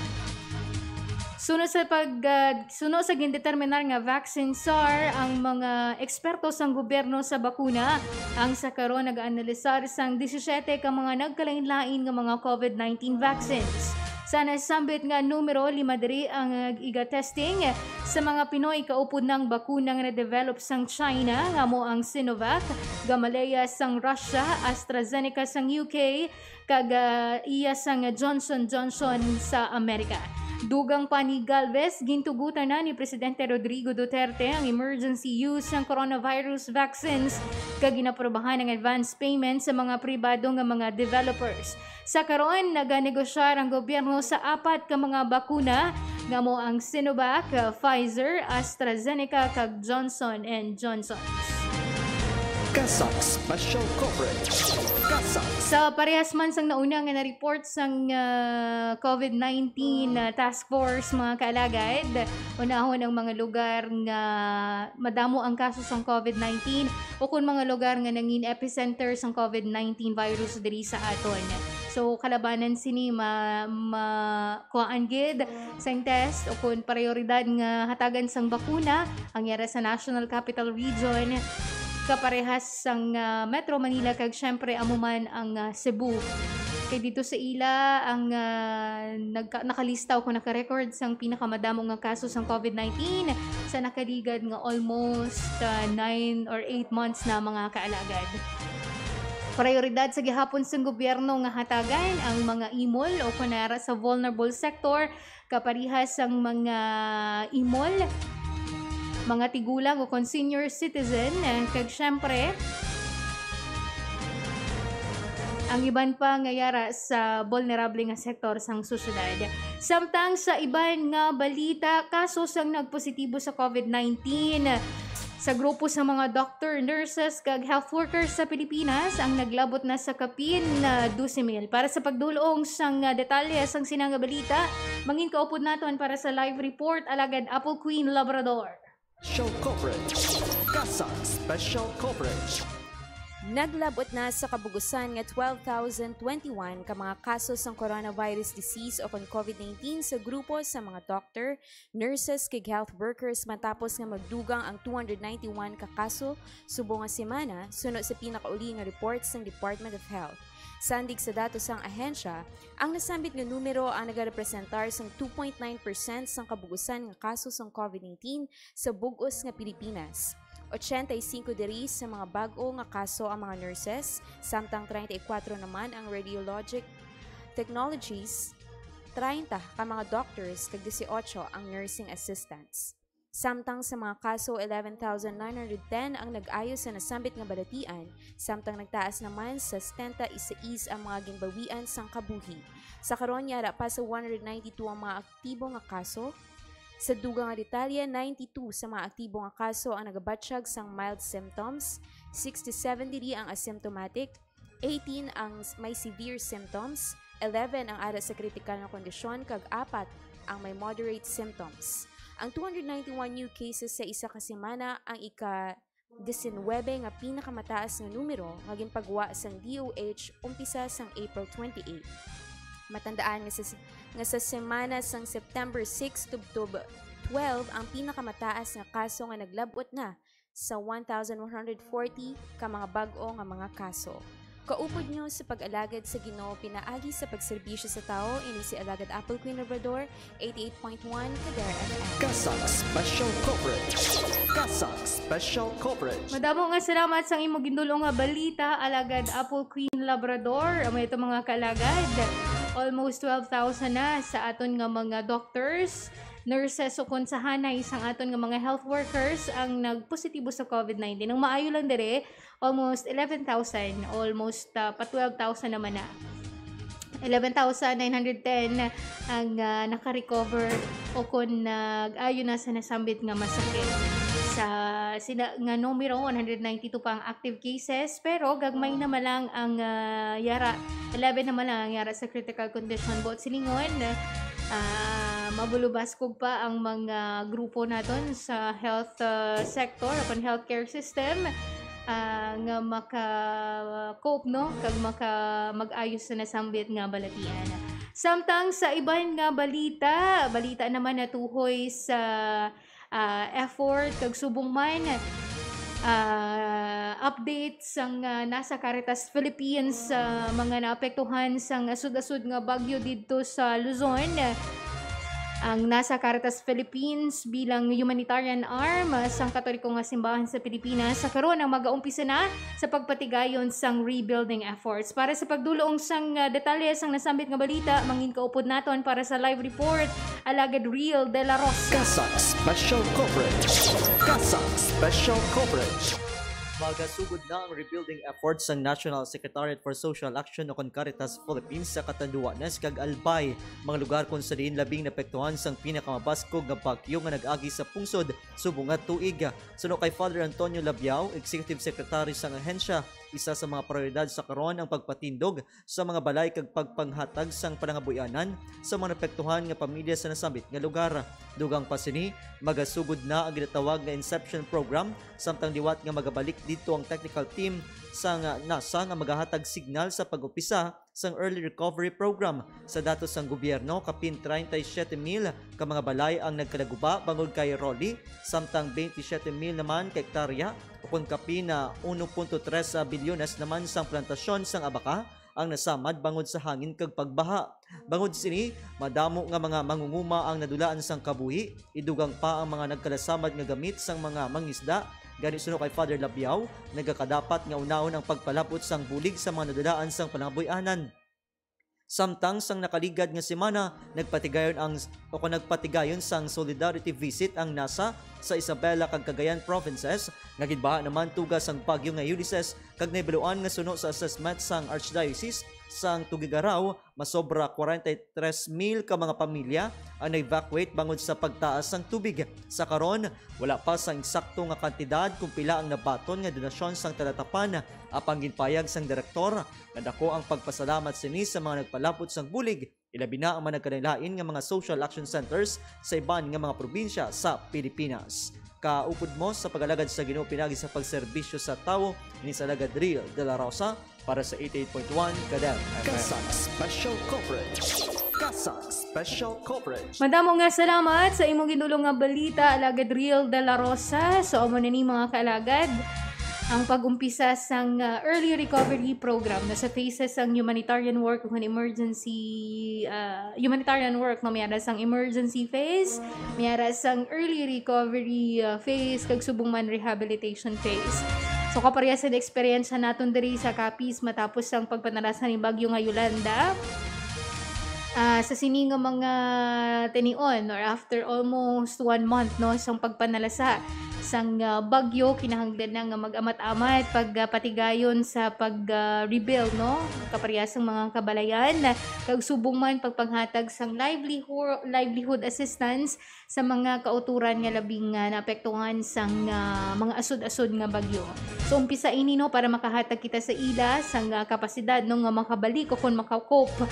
Suno sa pag, ah, suno sa gindeterminar nga vaccine czar, ang mga eksperto sang gobyerno sa bakuna ang sa karon nag-aanalisar sang disisiete ka mga nagkalain-lain nga mga COVID nineteen vaccines. Sa nasambit nga numero, lima diri ang, ah, iga-testing sa mga Pinoy kaupod nang bakuna nga na-develop sang China, nga amo ang Sinovac, gamaleya sang Russia, AstraZeneca sang U K, kag, ah, iya sang Johnson Johnson sa Amerika. Dugang pa ni Galvez, gintugutan na ni Presidente Rodrigo Duterte ang emergency use sang coronavirus vaccines kag ginaprobahan ang advance payment sa mga pribado nga mga developers. Sa karon, naganegosyar ang gobyerno sa apat ka mga bakuna, nga amo ang Sinovac, Pfizer, AstraZeneca, kag Johnson and Johnson. CASAC Special Coverage. CASAC. Sa parehas man sang nauna nga na-report sang, ah, COVID nineteen, ah, task force, mga kaalagad, unahon ang mga lugar nga madamo ang kaso sang COVID nineteen o kon mga lugar nga nangin epicenter sang COVID nineteen virus diri sa aton. So, kalabanan sini ma-, ma-, kuhaan gid sang test o kon prioridad nga hatagan sang bakuna ang yara sa National Capital Region, kaparehas sang, ah, Metro Manila, kag syempre amo man ang, ah, Cebu. Kay dito sa ila ang, ah, nagka-, nakalista o kon naka-record sang pinakamadamo nga kaso sang COVID nineteen sa nakaligad nga almost, ah, nine or eight months na, mga kaalagad. Prioridad sa gihapon sang gobyerno nga hatagan ang mga imol o kon ara sa vulnerable sector, kaparihas sang mga imol, mga tigulang o kon senior citizen, eh, kag syempre, Ang iban pa nga yara sa vulnerable nga sektor sang sosyedad. Samtang sa iban nga balita, kaso sang nagpositibo sa COVID nineteen. Sa grupo sa mga doctor, nurses, kag health workers sa Pilipinas ang naglabot na sa kapin na dose mil. Para sa pagdulong sang, ah, detalye sang sina nga balita, mangin kaupod naton para sa live report, Alagad Apple Queen Labrador. Special coverage. CASAC Special Coverage. Naglabot na sa kabugusan nga twelve thousand twenty-one ka mga kaso sang coronavirus disease o kon COVID nineteen sa grupo sa mga doctor, nurses, kag health workers matapos nga magdugang ang two hundred ninety-one ka kaso subong nga semana, suno sa pinakauli nga report sang Department of Health. Sandig sa datos sang ahensya, ang nasambit nga numero ang nagarepresentar sang two point nine percent sang kabugusan nga kaso sang COVID nineteen sa bug-os nga Pilipinas. Ochenta y cinco diri sa mga bag-o nga kaso ang mga nurses, samtang treinta y cuatro naman ang radiologic technologies, treinta ka mga doctors, kag dieciocho ang nursing assistants. Samtang sa mga kaso, eleven thousand nine hundred ten ang nag-ayo sa nasambit nga balatian, samtang nagtaas naman sa setenta y seis ang mga ginbawian sang kabuhi. Sa karon, yara pa sa one hundred ninety-two ang mga aktibo nga kaso. Sa dugang nga detalye, ninety-two sa mga aktibo nga kaso ang nagabatyag sang mild symptoms, sixty-seven diri ang asymptomatic, eighteen ang s- may severe symptoms, eleven ang ara sa kritikal nga kondisyon, kag apat ang may moderate symptoms. Ang two hundred ninety-one new cases sa isa ka semana ang ika disinwebe nga pinakamataas nga numero nga ginpagwa sang D O H umpisa sang April twenty-eight. Matandaan nga sa, nga sa semana sang September six tubtob twelve ang pinakamataas nga kaso nga naglab-ot na sa one thousand one hundred forty ka mga bag-o nga mga kaso. Kaupod nyo sa pag-alagad sa Ginoo pinaagi sa pagserbisyo sa tawo, ini si Alagad Apple Queen Obrador, eighty-eight point one Kadar F M. CASAC Special Coverage. CASAC Special Coverage. Madamo nga salamat sang imo gindul-ong nga balita, Alagad Apple Queen Labrador. Amo ito, mga kaalagad. Almost twelve thousand na sa aton nga mga doctors, nurses, o kon sa hanay sang aton nga mga health workers ang nagpositibo sa COVID nineteen. Ang maayo lang dire, almost eleven thousand, almost, ah, pa twelve thousand naman na. Eleven thousand nine hundred ten ang, ah, naka-recover o kon nag-ayo na sa nasambit nga masakit. Sa sina nga numero, one hundred ninety-two pa ang active cases, pero gagmay naman lang ang, ah, yara. Eleven naman lang ang yara sa critical condition. Buot silingon, ah, mabulubaskog pa ang mga grupo naton sa health, ah, sector o kon healthcare system, ah, nga maka-cope, no, kag maka mag-ayos sa nasambit nga balatian. Samtang sa iban nga balita, balita naman natuhoy sa, ah, effort kag subong man, ah, update sang, ah, NASA Caritas Philippines sa mga naapektuhan sang asud-asud nga bagyo didto sa Luzon. Ang NASA Caritas Philippines bilang humanitarian arm sang Katoliko nga Simbahan sa Pilipinas sa karon ang magaumpisa na sa pagpatigayon sang rebuilding efforts. Para sa pagdulong sang, ah, detalye sang nasambit nga balita, mangin kaupod naton para sa live report, Alagad Real de la Rosa. CASAC Special Coverage. CASAC Special Coverage. Magasugod na ang rebuilding efforts sang National Secretariat for Social Action o kon Caritas Philippines sa Catanduanes kag Albay, mga lugar kung sa diin labing napektuhan sang pinakamabaskog nga bagyo nga nag-agi sa pungsod subong nga tuig. Suno kay Father Antonio Labiao, Executive Secretary sang ahensya, isa sa mga prioridad sa karon ang pagpatindog sa mga balay kag pagpanghatag sang panangabuhianan sa mga napektuhan nga pamilya sa nasambit nga lugar. Dugang pa sini, magasugod na ang ginatawag nga Inception Program, samtang liwat nga magabalik didto ang technical team sang NASA nga magahatag signal sa pag-upisa sang Early Recovery Program. Sa datos sang gobyerno, kapin treinta y siete mil ka mga balay ang nagkalaguba bangod kay Rolly, samtang twenty-seven mil naman ka hektarya, ukon kapin na uno punto tres bilyones naman sang plantasyon sang abaka ang nasamad bangod sa hangin kag pagbaha. Bangod sini, madamo nga mga mangunguma ang nadulaan sang kabuhi, idugang pa ang mga nagkalasamad nga gamit sang mga mangisda. Gani, suno kay Father Labiao, nagakadapat nga unahon ang pagpalabot sang bulig sa mga nadulaan sang panangabuhianan. Samtang sang nakaligad nga semana, nagpatigayon ang, o kon nagpatigayon sang solidarity visit ang NASA sa Isabela kag Cagayan provinces, nga ginbaha naman tuga sang bagyo nga Ulysses, kag nahibaluan nga suno sa assessment sang Archdiocese sang Tuguegarao, masobra kwarenta y tres mil ka mga pamilya ang na-evacuate bangod sa pagtaas sang tubig. Sa karon, wala pa sang eksakto nga kantidad kung pila ang nabaton nga donasyon sang Talatapan, apang ginpayag sang direktor nga dako ang pagpasalamat sini sa mga nagpalapot sang bulig, ilabi na ang mga nagkalain-lain nga mga social action centers sa iban nga mga probinsya sa Pilipinas. Kaupod mo sa pag-alagad sa Ginoo pinagi sa pagserbisyo sa tawo, ini si Alagad Riel de la Rosa para sa eighty-eight point one Kadem F M. Kasang Special Coverage. Kasang Special Coverage. Madamo nga salamat sa imong ginulong nga balita, Alagad Riel de la Rosa. So, amo na ni, mga kaalagad, ang pag-umpisa sang, ah, early recovery program na sa phases sang humanitarian work ug emergency, ah, humanitarian work, no, may ara sang emergency phase, may ara sang early recovery, ah, phase, kag subong man rehabilitation phase. So, kaparehas sa eksperyensya naton diri sa Capiz matapos sang pagpanalasa ni Bagyo nga Yolanda, ah, sa sini nga mga tinion, or after almost one month, no, sang pagpanalasa sang, ah, bagyo, kinahanglan na nga mag-amat-amat pagpatigayon sa pag, ah, rebuild, no, kaparehas sang mga kabalayan, kag subong man pagpanghatag sang livelihood, livelihood assistance sa mga kautoran nga labing, ah, naapektuhan sang, ah, mga asod-asod nga bagyo. So, umpisa ini, no, para makahatag kita sa ila sang, ah, kapasidad, no, nga makabalik o kon maka-cope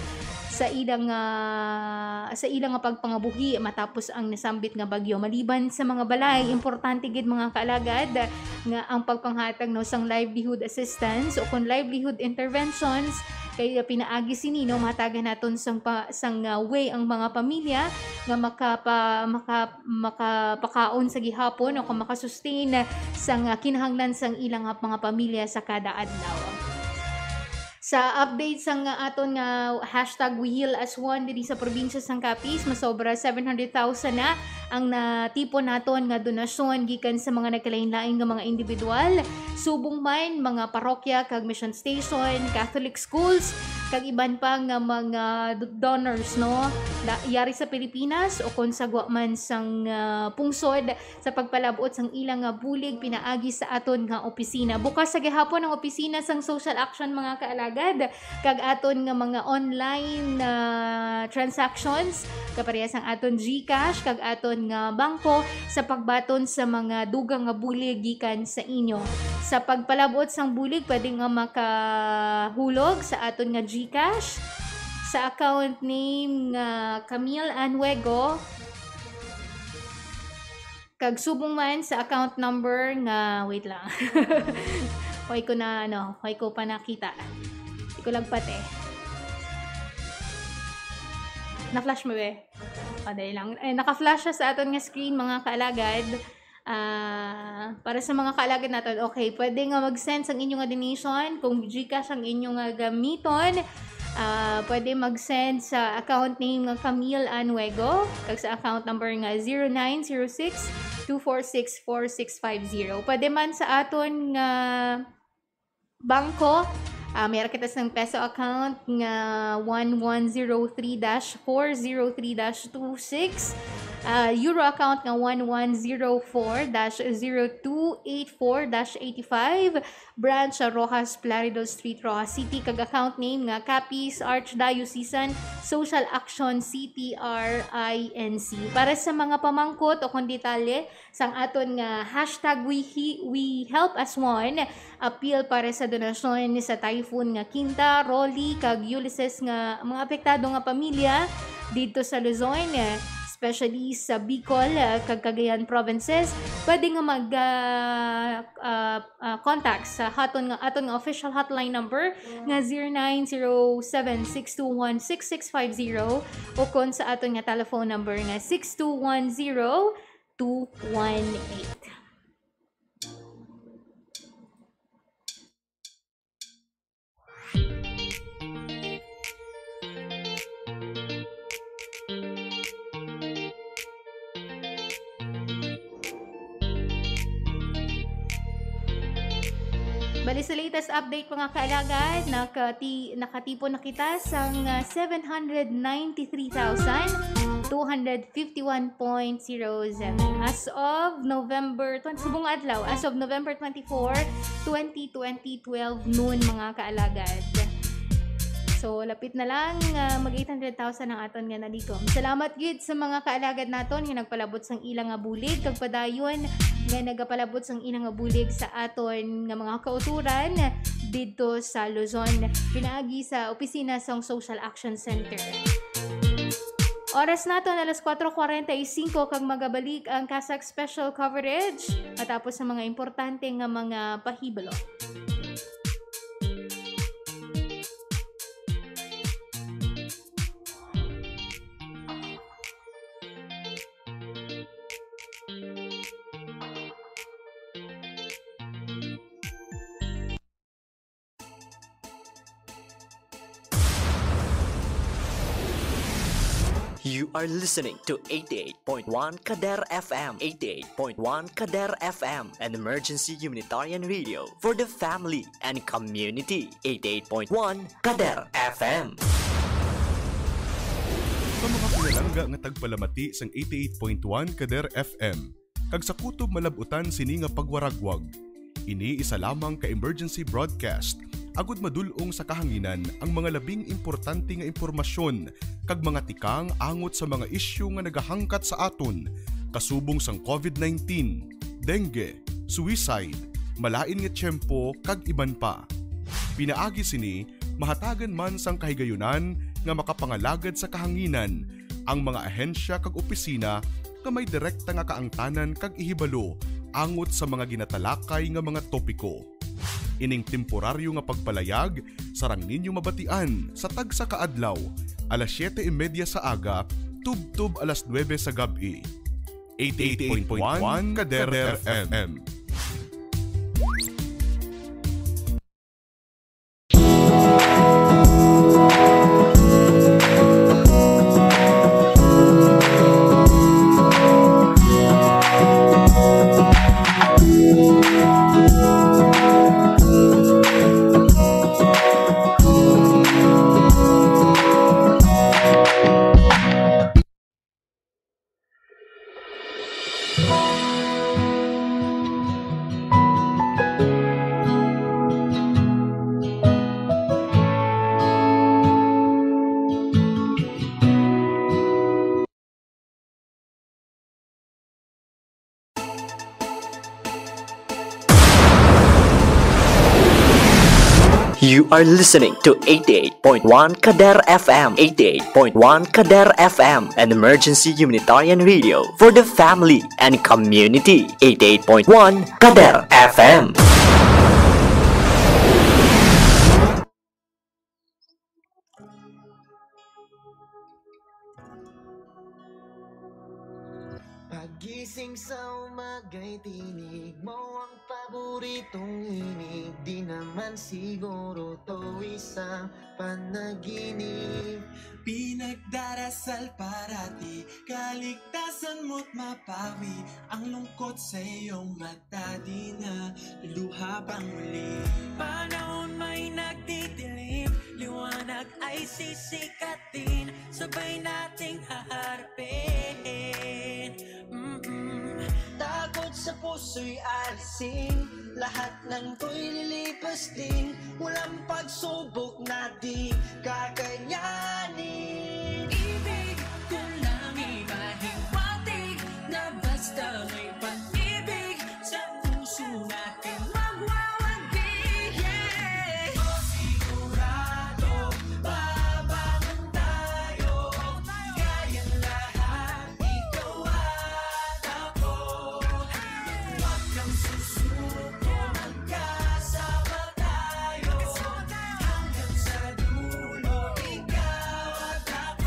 sa ilang, ah, sa ilang nga pagpangabuhi matapos ang nasambit nga bagyo. Maliban sa mga balay, importante gid, mga kaalagad, nga ang pagpanghatag, no, sang livelihood assistance o kon livelihood interventions kay pinaagi sini, no, mahatagan naton sang pa, sang, ah, way ang mga pamilya nga makapa-, maka-, makapakaon sa gihapon o kon makasustain sang, ah, kinahanglan sang ilang, ah, mga pamilya sa kada adlaw. Sa update sang, ah, aton nga hashtag We Heal as One diri sa probinsya sang Capiz, masobra seven hundred thousand na ang natipon naton nga donasyon gikan sa mga nagkalain-lain nga mga individual, subong man mga parokya kag mission station, Catholic schools, kag iban pa nga mga d-, donors, no? Da-, yari sa Pilipinas o kon sa gwa man sang, ah, pungsod sa pagpalab-ot sang ila nga bulig pinaagi sa aton nga opisina. Bukas sa gihapon ang opisina sang Social Action, mga kaalagad, kag aton nga mga online, ah, transactions, kaparehas ang aton GCash kag aton nga bangko sa pagbaton sa mga dugang nga bulig gikan sa inyo. Sa pagpalab-ot sang bulig, pwede nga makahulog sa aton nga GCash sa account name nga Camille Anuego, kag subong man sa account number nga, wait lang. Why ko na, ano, why ko pa nakita? Di ko lagpat eh. Na-flash mo, be? O, dali lang. Eh, naka-flash siya sa aton nga screen, mga kaalagad. Ah, para sa mga kaalagad naton, okay, pwede nga mag-send sang inyo nga donation. Kung GCash ang inyo nga gamiton, ah, pwede mag-send sa account name nga Camille Anuego, kag sa account number nga zero nine zero six, two four six, four six five zero. Pwede man sa aton nga bangko, ah, may kita sang peso account nga one one zero three dash four zero three dash two six, ah, euro account nga one one zero four dash zero two eight four dash eighty-five, branch sa Roxas Plaridel Street, Roxas City, kag account name nga Capiz Archdiocesan Social Action, C T R I N C. Para sa mga pamangkot o kon detalye, sang aton nga hashtag We He-, We Help As One, appeal para sa donasyon sa Typhoon nga Quinta, Rolly, kag Ulysses nga mga apektado nga pamilya didto sa Luzon, especially sa Bicol, ah, kag Cagayan provinces. Pwede nga mag, ah, ah, ah, contact sa aton nga, aton nga official hotline number nga zero nine zero seven six two one six six five zero o kon sa aton nga telephone number nga six two one zero two one eight. Bali, sa latest update, mga kaalagad, nakati-, nakatipon na kita sang, ah, seven hundred ninety-three thousand two hundred fifty-one point zero seven as of November twenty, subong adlaw, as of November twenty-four, twenty twenty, twelve noon, mga kaalagad. So, lapit na lang, ah, mag eight hundred thousand ang aton nga nalikom. Salamat gid sa mga kaalagad naton nga nagpalabot sang ila nga bulig, kag padayon nga nagapalabot sang ila nga bulig sa aton nga mga kauturan didto sa Luzon, pinaagi sa opisina sang Social Action Center. Oras naton alas kuwatro kuwarenta y singko, kag magabalik ang CASAC Special Coverage matapos sa mga importante nga mga pahibalo. You are listening to eighty-eight point one Kader F M. Eighty-eight point one Kader F M, an emergency humanitarian radio for the family and community. Eighty-eight point one Kader F M. Sa mga pinalangga nga tagpalamati sang eighty-eight point one Kader F M, kag sa kutob malab-utan sini nga pagwaragwag. Ini isa lamang ka emergency broadcast, agud madul-ong sa kahanginan ang mga labing importante nga impormasyon kag mga tikang angot sa mga isyu nga nagahangkat sa aton, kasubong sang covid nineteen, dengue, suicide, malain nga tiyempo, kag iban pa. Pinaagi sini, mahatagan man sang kahigayunan nga makapangalagad sa kahanginan ang mga ahensya kag opisina nga may direkta nga kaangtanan kag ihibalo angot sa mga ginatalakay nga mga topiko. Ining temporaryo nga pagpalayag sarang ninyo mabatian sa tagsa ka adlaw, alas siyete y media sa aga tubtob alas nuebe sa gab-i. Eighty-eight point one Kader F M. You are listening to eighty-eight point one Kader F M. Eighty-eight point one Kader F M, an emergency humanitarian radio for the family and community. Eighty-eight point one Kader F M. Pagising sa umaga'y tinig mo ang paboritong himig. Di naman siguro to isang panaginip. Pinagdarasal parati, kaligtasan mo't mapawi ang lungkot sa iyong mata. Di na luha pang muli. Panahon may nagdidilim, liwanag ay sisikatin, sabay nating haharapin. Mm-mm. Takot sa puso'y alisin, lahat ng to'y lilipas din. Walang pagsubok na di kakayanin. Ibig ko lang ipahiwatig na basta may pag-ibig sa puso natin magwawagi. Yeah! O sigurado, babangon tayo. Kayang lahat, ikaw at ako. Huwag kang susuko, magkasama tayo. Hanggang sa dulo, ikaw at ako.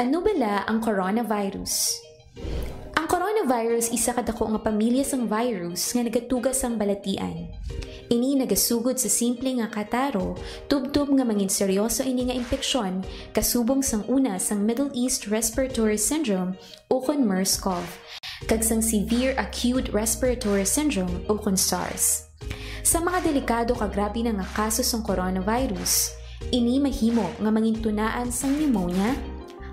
Ano bala ang coronavirus? Ang coronavirus isa ka dako nga pamilya sang virus nga nagatuga sang balatian. Ini nagasugod sa simple nga kataro, tubtob nga mangin seryoso ini nga impeksyon, kasubong sang una sang Middle East Respiratory Syndrome ukon MERS-CoV, kag sang Severe Acute Respiratory Syndrome ukon SARS. Sa mga delikado kag grabe na nga kaso sang coronavirus, ini mahimo nga mangintunaan sang pneumonia,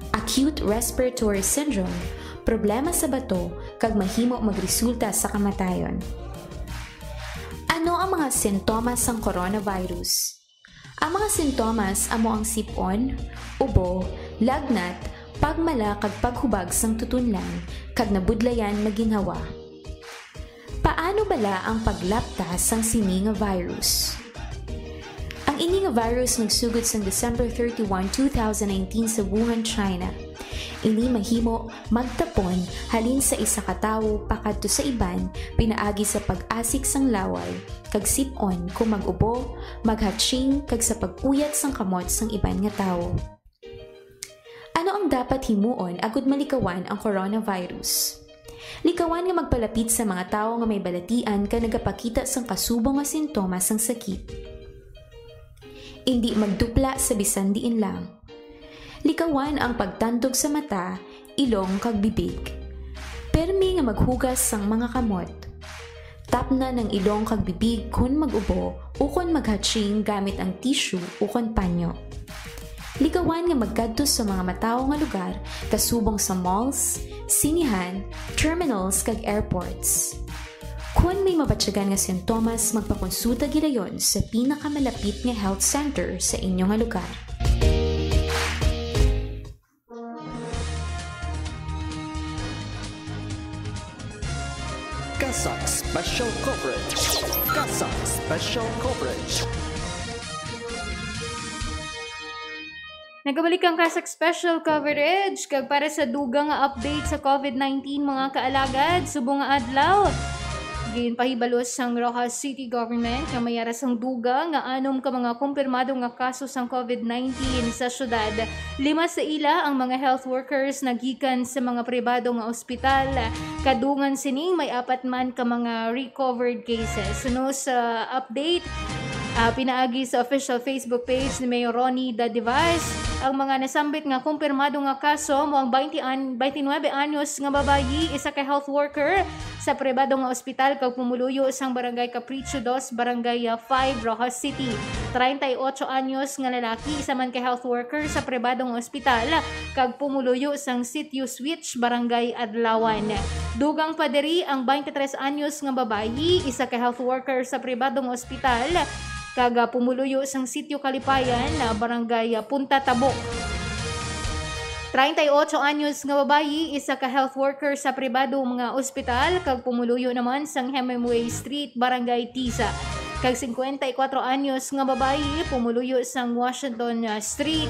acute respiratory syndrome, problema sa bato, kag mahimo magresulta sa kamatayon. Ano ang mga sintomas sang coronavirus? Ang mga sintomas amo ang sip-on, ubo, lagnat, pagmala kag paghubag sang tutunlan, kag nabudlayan nga ginhawa. Paano bala ang paglapta sang sini nga virus? Ang ini nga virus nagsugod sang December thirty-one, two thousand nineteen sa Wuhan, China. Ini mahimo magtapon halin sa isa ka tawo pakadto sa iban pinaagi sa pag-asik sang laway, kag sip-on kon mag-ubo, maghatching, kag sa pag-uyat sang kamot sang iban nga tawo. Ano ang dapat himuon agud malikawan ang coronavirus? Likawan nga magpalapit sa mga tawo nga may balatian kag nagapakita sang kasubong nga sintomas sang sakit. Indi magdupla sa bisan diin lang. Likawan ang pagtandog sa mata, ilong, kag bibig. Permi nga maghugas sang mga kamot. Tapnan ang ilong kag bibig kon mag-ubo ukon maghatching gamit ang tissue ukon panyo. Likawan nga magkadto sa mga matawo nga lugar kasubong sa malls, sinihan, terminals, kag airports. Kon may mabatyagan nga sintomas, magpakonsulta gilayon sa pinakamalapit nga health center sa inyo nga lugar. CASAC Special Coverage. CASAC Special Coverage. Nagabalik ang CASAC Special Coverage, kag para sa dugang nga update sa COVID nineteen, mga kaalagad, subong nga adlaw, ginpahibalo sang Roxas City Government nga may ara sang dugang nga anom ka mga kumpirmado nga kaso sang COVID nineteen sa syudad. Lima sa ila ang mga health workers nga gikan sa mga pribado nga ospital. Kadungan sining may apat man ka mga recovered cases. Suno sa update, ah, pinaagi sa official Facebook page ni Mayor Ronnie Dadivas, ang mga nasambit nga kumpirmado nga kaso mao ang twenty an-, twenty-nine anyos nga babayi, isa ka health worker sa pribado nga ospital kag pumuluyo sang Barangay Capricho dos, Barangay, ah, five, Roxas City. Treinta y ocho anyos nga lalaki, isa man ka health worker sa pribado nga ospital kag pumuluyo sang Sitio Switch, Barangay Adlawan. Dugang pa diri ang twenty-tres anyos nga babayi, isa ka health worker sa pribado nga ospital, kag, ah, pumuluyo sang Sitio Kalipayan, ah, Barangay, ah, Punta Tabok. Treinta y ocho anyos nga babayi, isa ka health worker sa pribado nga ospital, kag pumuluyo naman sang Hemingway Street, Barangay Tisa. Kag singkwenta y kuwatro anyos nga babayi, pumuluyo sang Washington, ah, Street,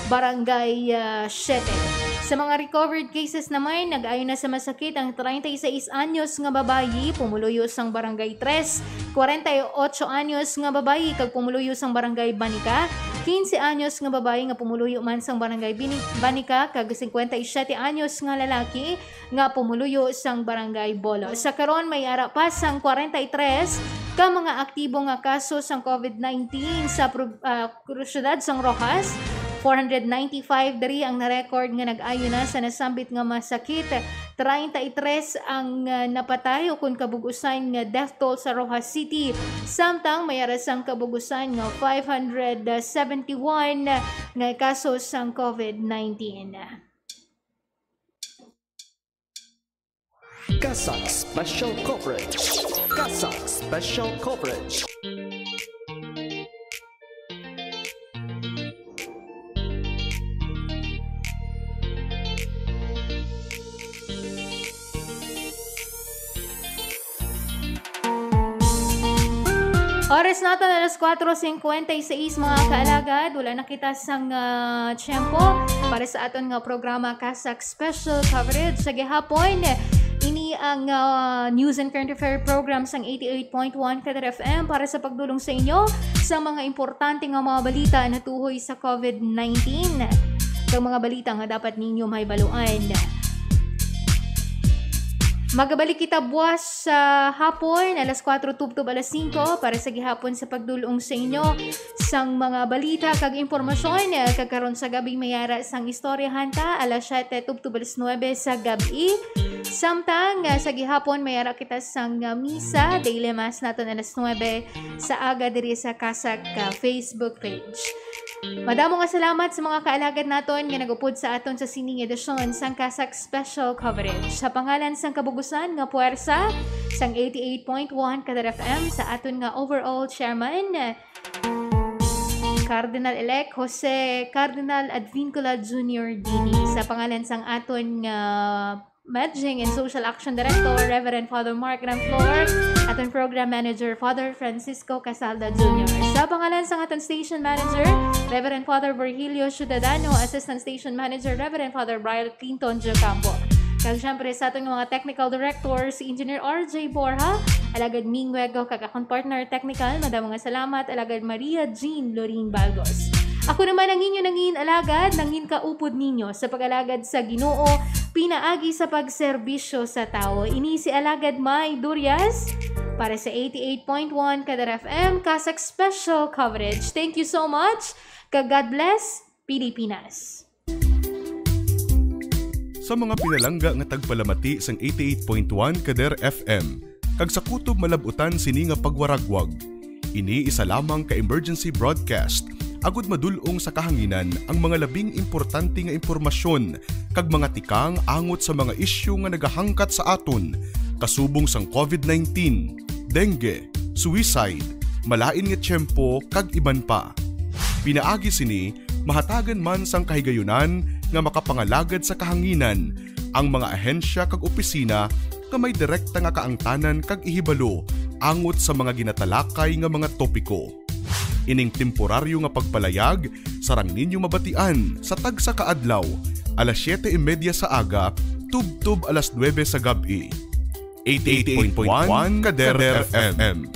Barangay, ah, siete. Sa mga recovered cases naman, nag-ayo na sa masakit ang treinta y seis anyos nga babayi, pumuluyo sang Barangay Tres, kwarenta y ocho anyos nga babayi kag pumuluyo sang Barangay Banica, quince anyos nga babayi nga pumuluyo man sang Barangay Bini-, Banica, kag singkwenta y siyete anyos nga lalaki nga pumuluyo sang Barangay Bolo. Sa karon, may ara pa sang kwarenta y tres ka mga aktibo nga kaso sang COVID nineteen sa pro-, ah, syudad sang Roxas. Four hundred ninety-five diri ang na-record nga nag-ayo na sa nasambit nga masakit. Treinta y tres ang, ah, napatay ukon kabug-usan nga death toll sa Roxas City, samtang may ara sang kabug-usan nga five hundred seventy-one nga kaso sang COVID nineteen. CASAC Special Coverage. CASAC Special Coverage. Oras naton alas kuwatro singkwenta y seis, mga kaalagad. Wala na kita sang, ah, tiyempo para sa aton nga programa, CASAC Special Coverage sa gihapon. Ini ang, ah, News and Current Affair program sang eighty-eight point one Kadar F M para sa pagdulong sa inyo sa mga importante nga mga balita natuhoy sa COVID nineteen. kag mga balita nga dapat ninyo mahibaluan. Magabalik kita buwas sa hapon, alas kuwatro tubtob alas singko, para sa gihapon sa pagdul-ong sa inyo sang mga balita kag impormasyon. Kag karon sa gabi, may ara sang istoryahan ta, alas siyete tubtob alas nuebe sa gabi. Samtang, ah, sa gihapon, may ara kita sang, ah, misa, daily mass naton alas nuebe sa aga diri sa CASAC, ah, Facebook page. Madamo nga salamat sa mga kaalagad naton nga nag-upod sa aton sa sining edisyon sang CASAC Special Coverage. Sa pangalan sang kabugusan nga puwersa sang eighty-eight point one Kader F M, sa aton nga overall chairman, Cardinal-elect Jose Cardinal Advincula Junior D D, sa pangalan sang aton nga Managing and Social Action Director, Reverend Father Mark Ramflor, aton Program Manager, Father Francisco Casalda Junior. Sa pangalan sang aton Station Manager, Reverend Father Virgilio Ciudadano, Assistant Station Manager, Reverend Father Brian Clinton Giocampo. Kag syempre sa aton nga mga technical director, si Engineer R J Borja, alagad Ming Wego, kag akon partner technical, madamo nga salamat, alagad Maria Jean Loring Balgos. Ako naman ang inyo nangin alagad, nangin kaupod ninyo sa pag-alagad sa Ginoo, pinaagi sa pagserbisyo sa tawo. Ini si Alagad May Durias para sa eighty-eight point one Kader F M, CASAC Special Coverage. Thank you so much, kag God bless, Pilipinas. Sa mga pinalangga nga tagpalamati sang eighty-eight point one Kader F M, kag sa kutob malab-utan sini nga pagwaragwag, ini isa lamang ka emergency broadcast, agud madul-ong sa kahanginan ang mga labing importante nga impormasyon kag mga tikang angot sa mga isyu nga nagahangkat sa aton, kasubong sang covid nineteen, dengue, suicide, malain nga tiyempo, kag iban pa. Pinaagi sini, mahatagan man sang kahigayunan nga makapangalagad sa kahanginan ang mga ahensya kag opisina nga may direkta nga kaangtanan kag ihibalo angot sa mga ginatalakay nga mga topiko. Ining temporaryo nga pagpalayag sarang ninyo mabatian sa tagsa ka adlaw, alas siyete y media sa aga tubtob alas nuebe sa gab-i. Eighty-eight point one Kader F M.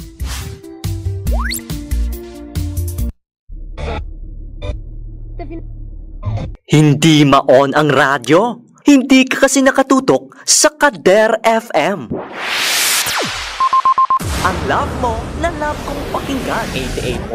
Hindi ma-on ang radyo? Hindi ka kasi nakatutok sa Kader F M. Ang love mo na love kong pakinggan, eighty-eight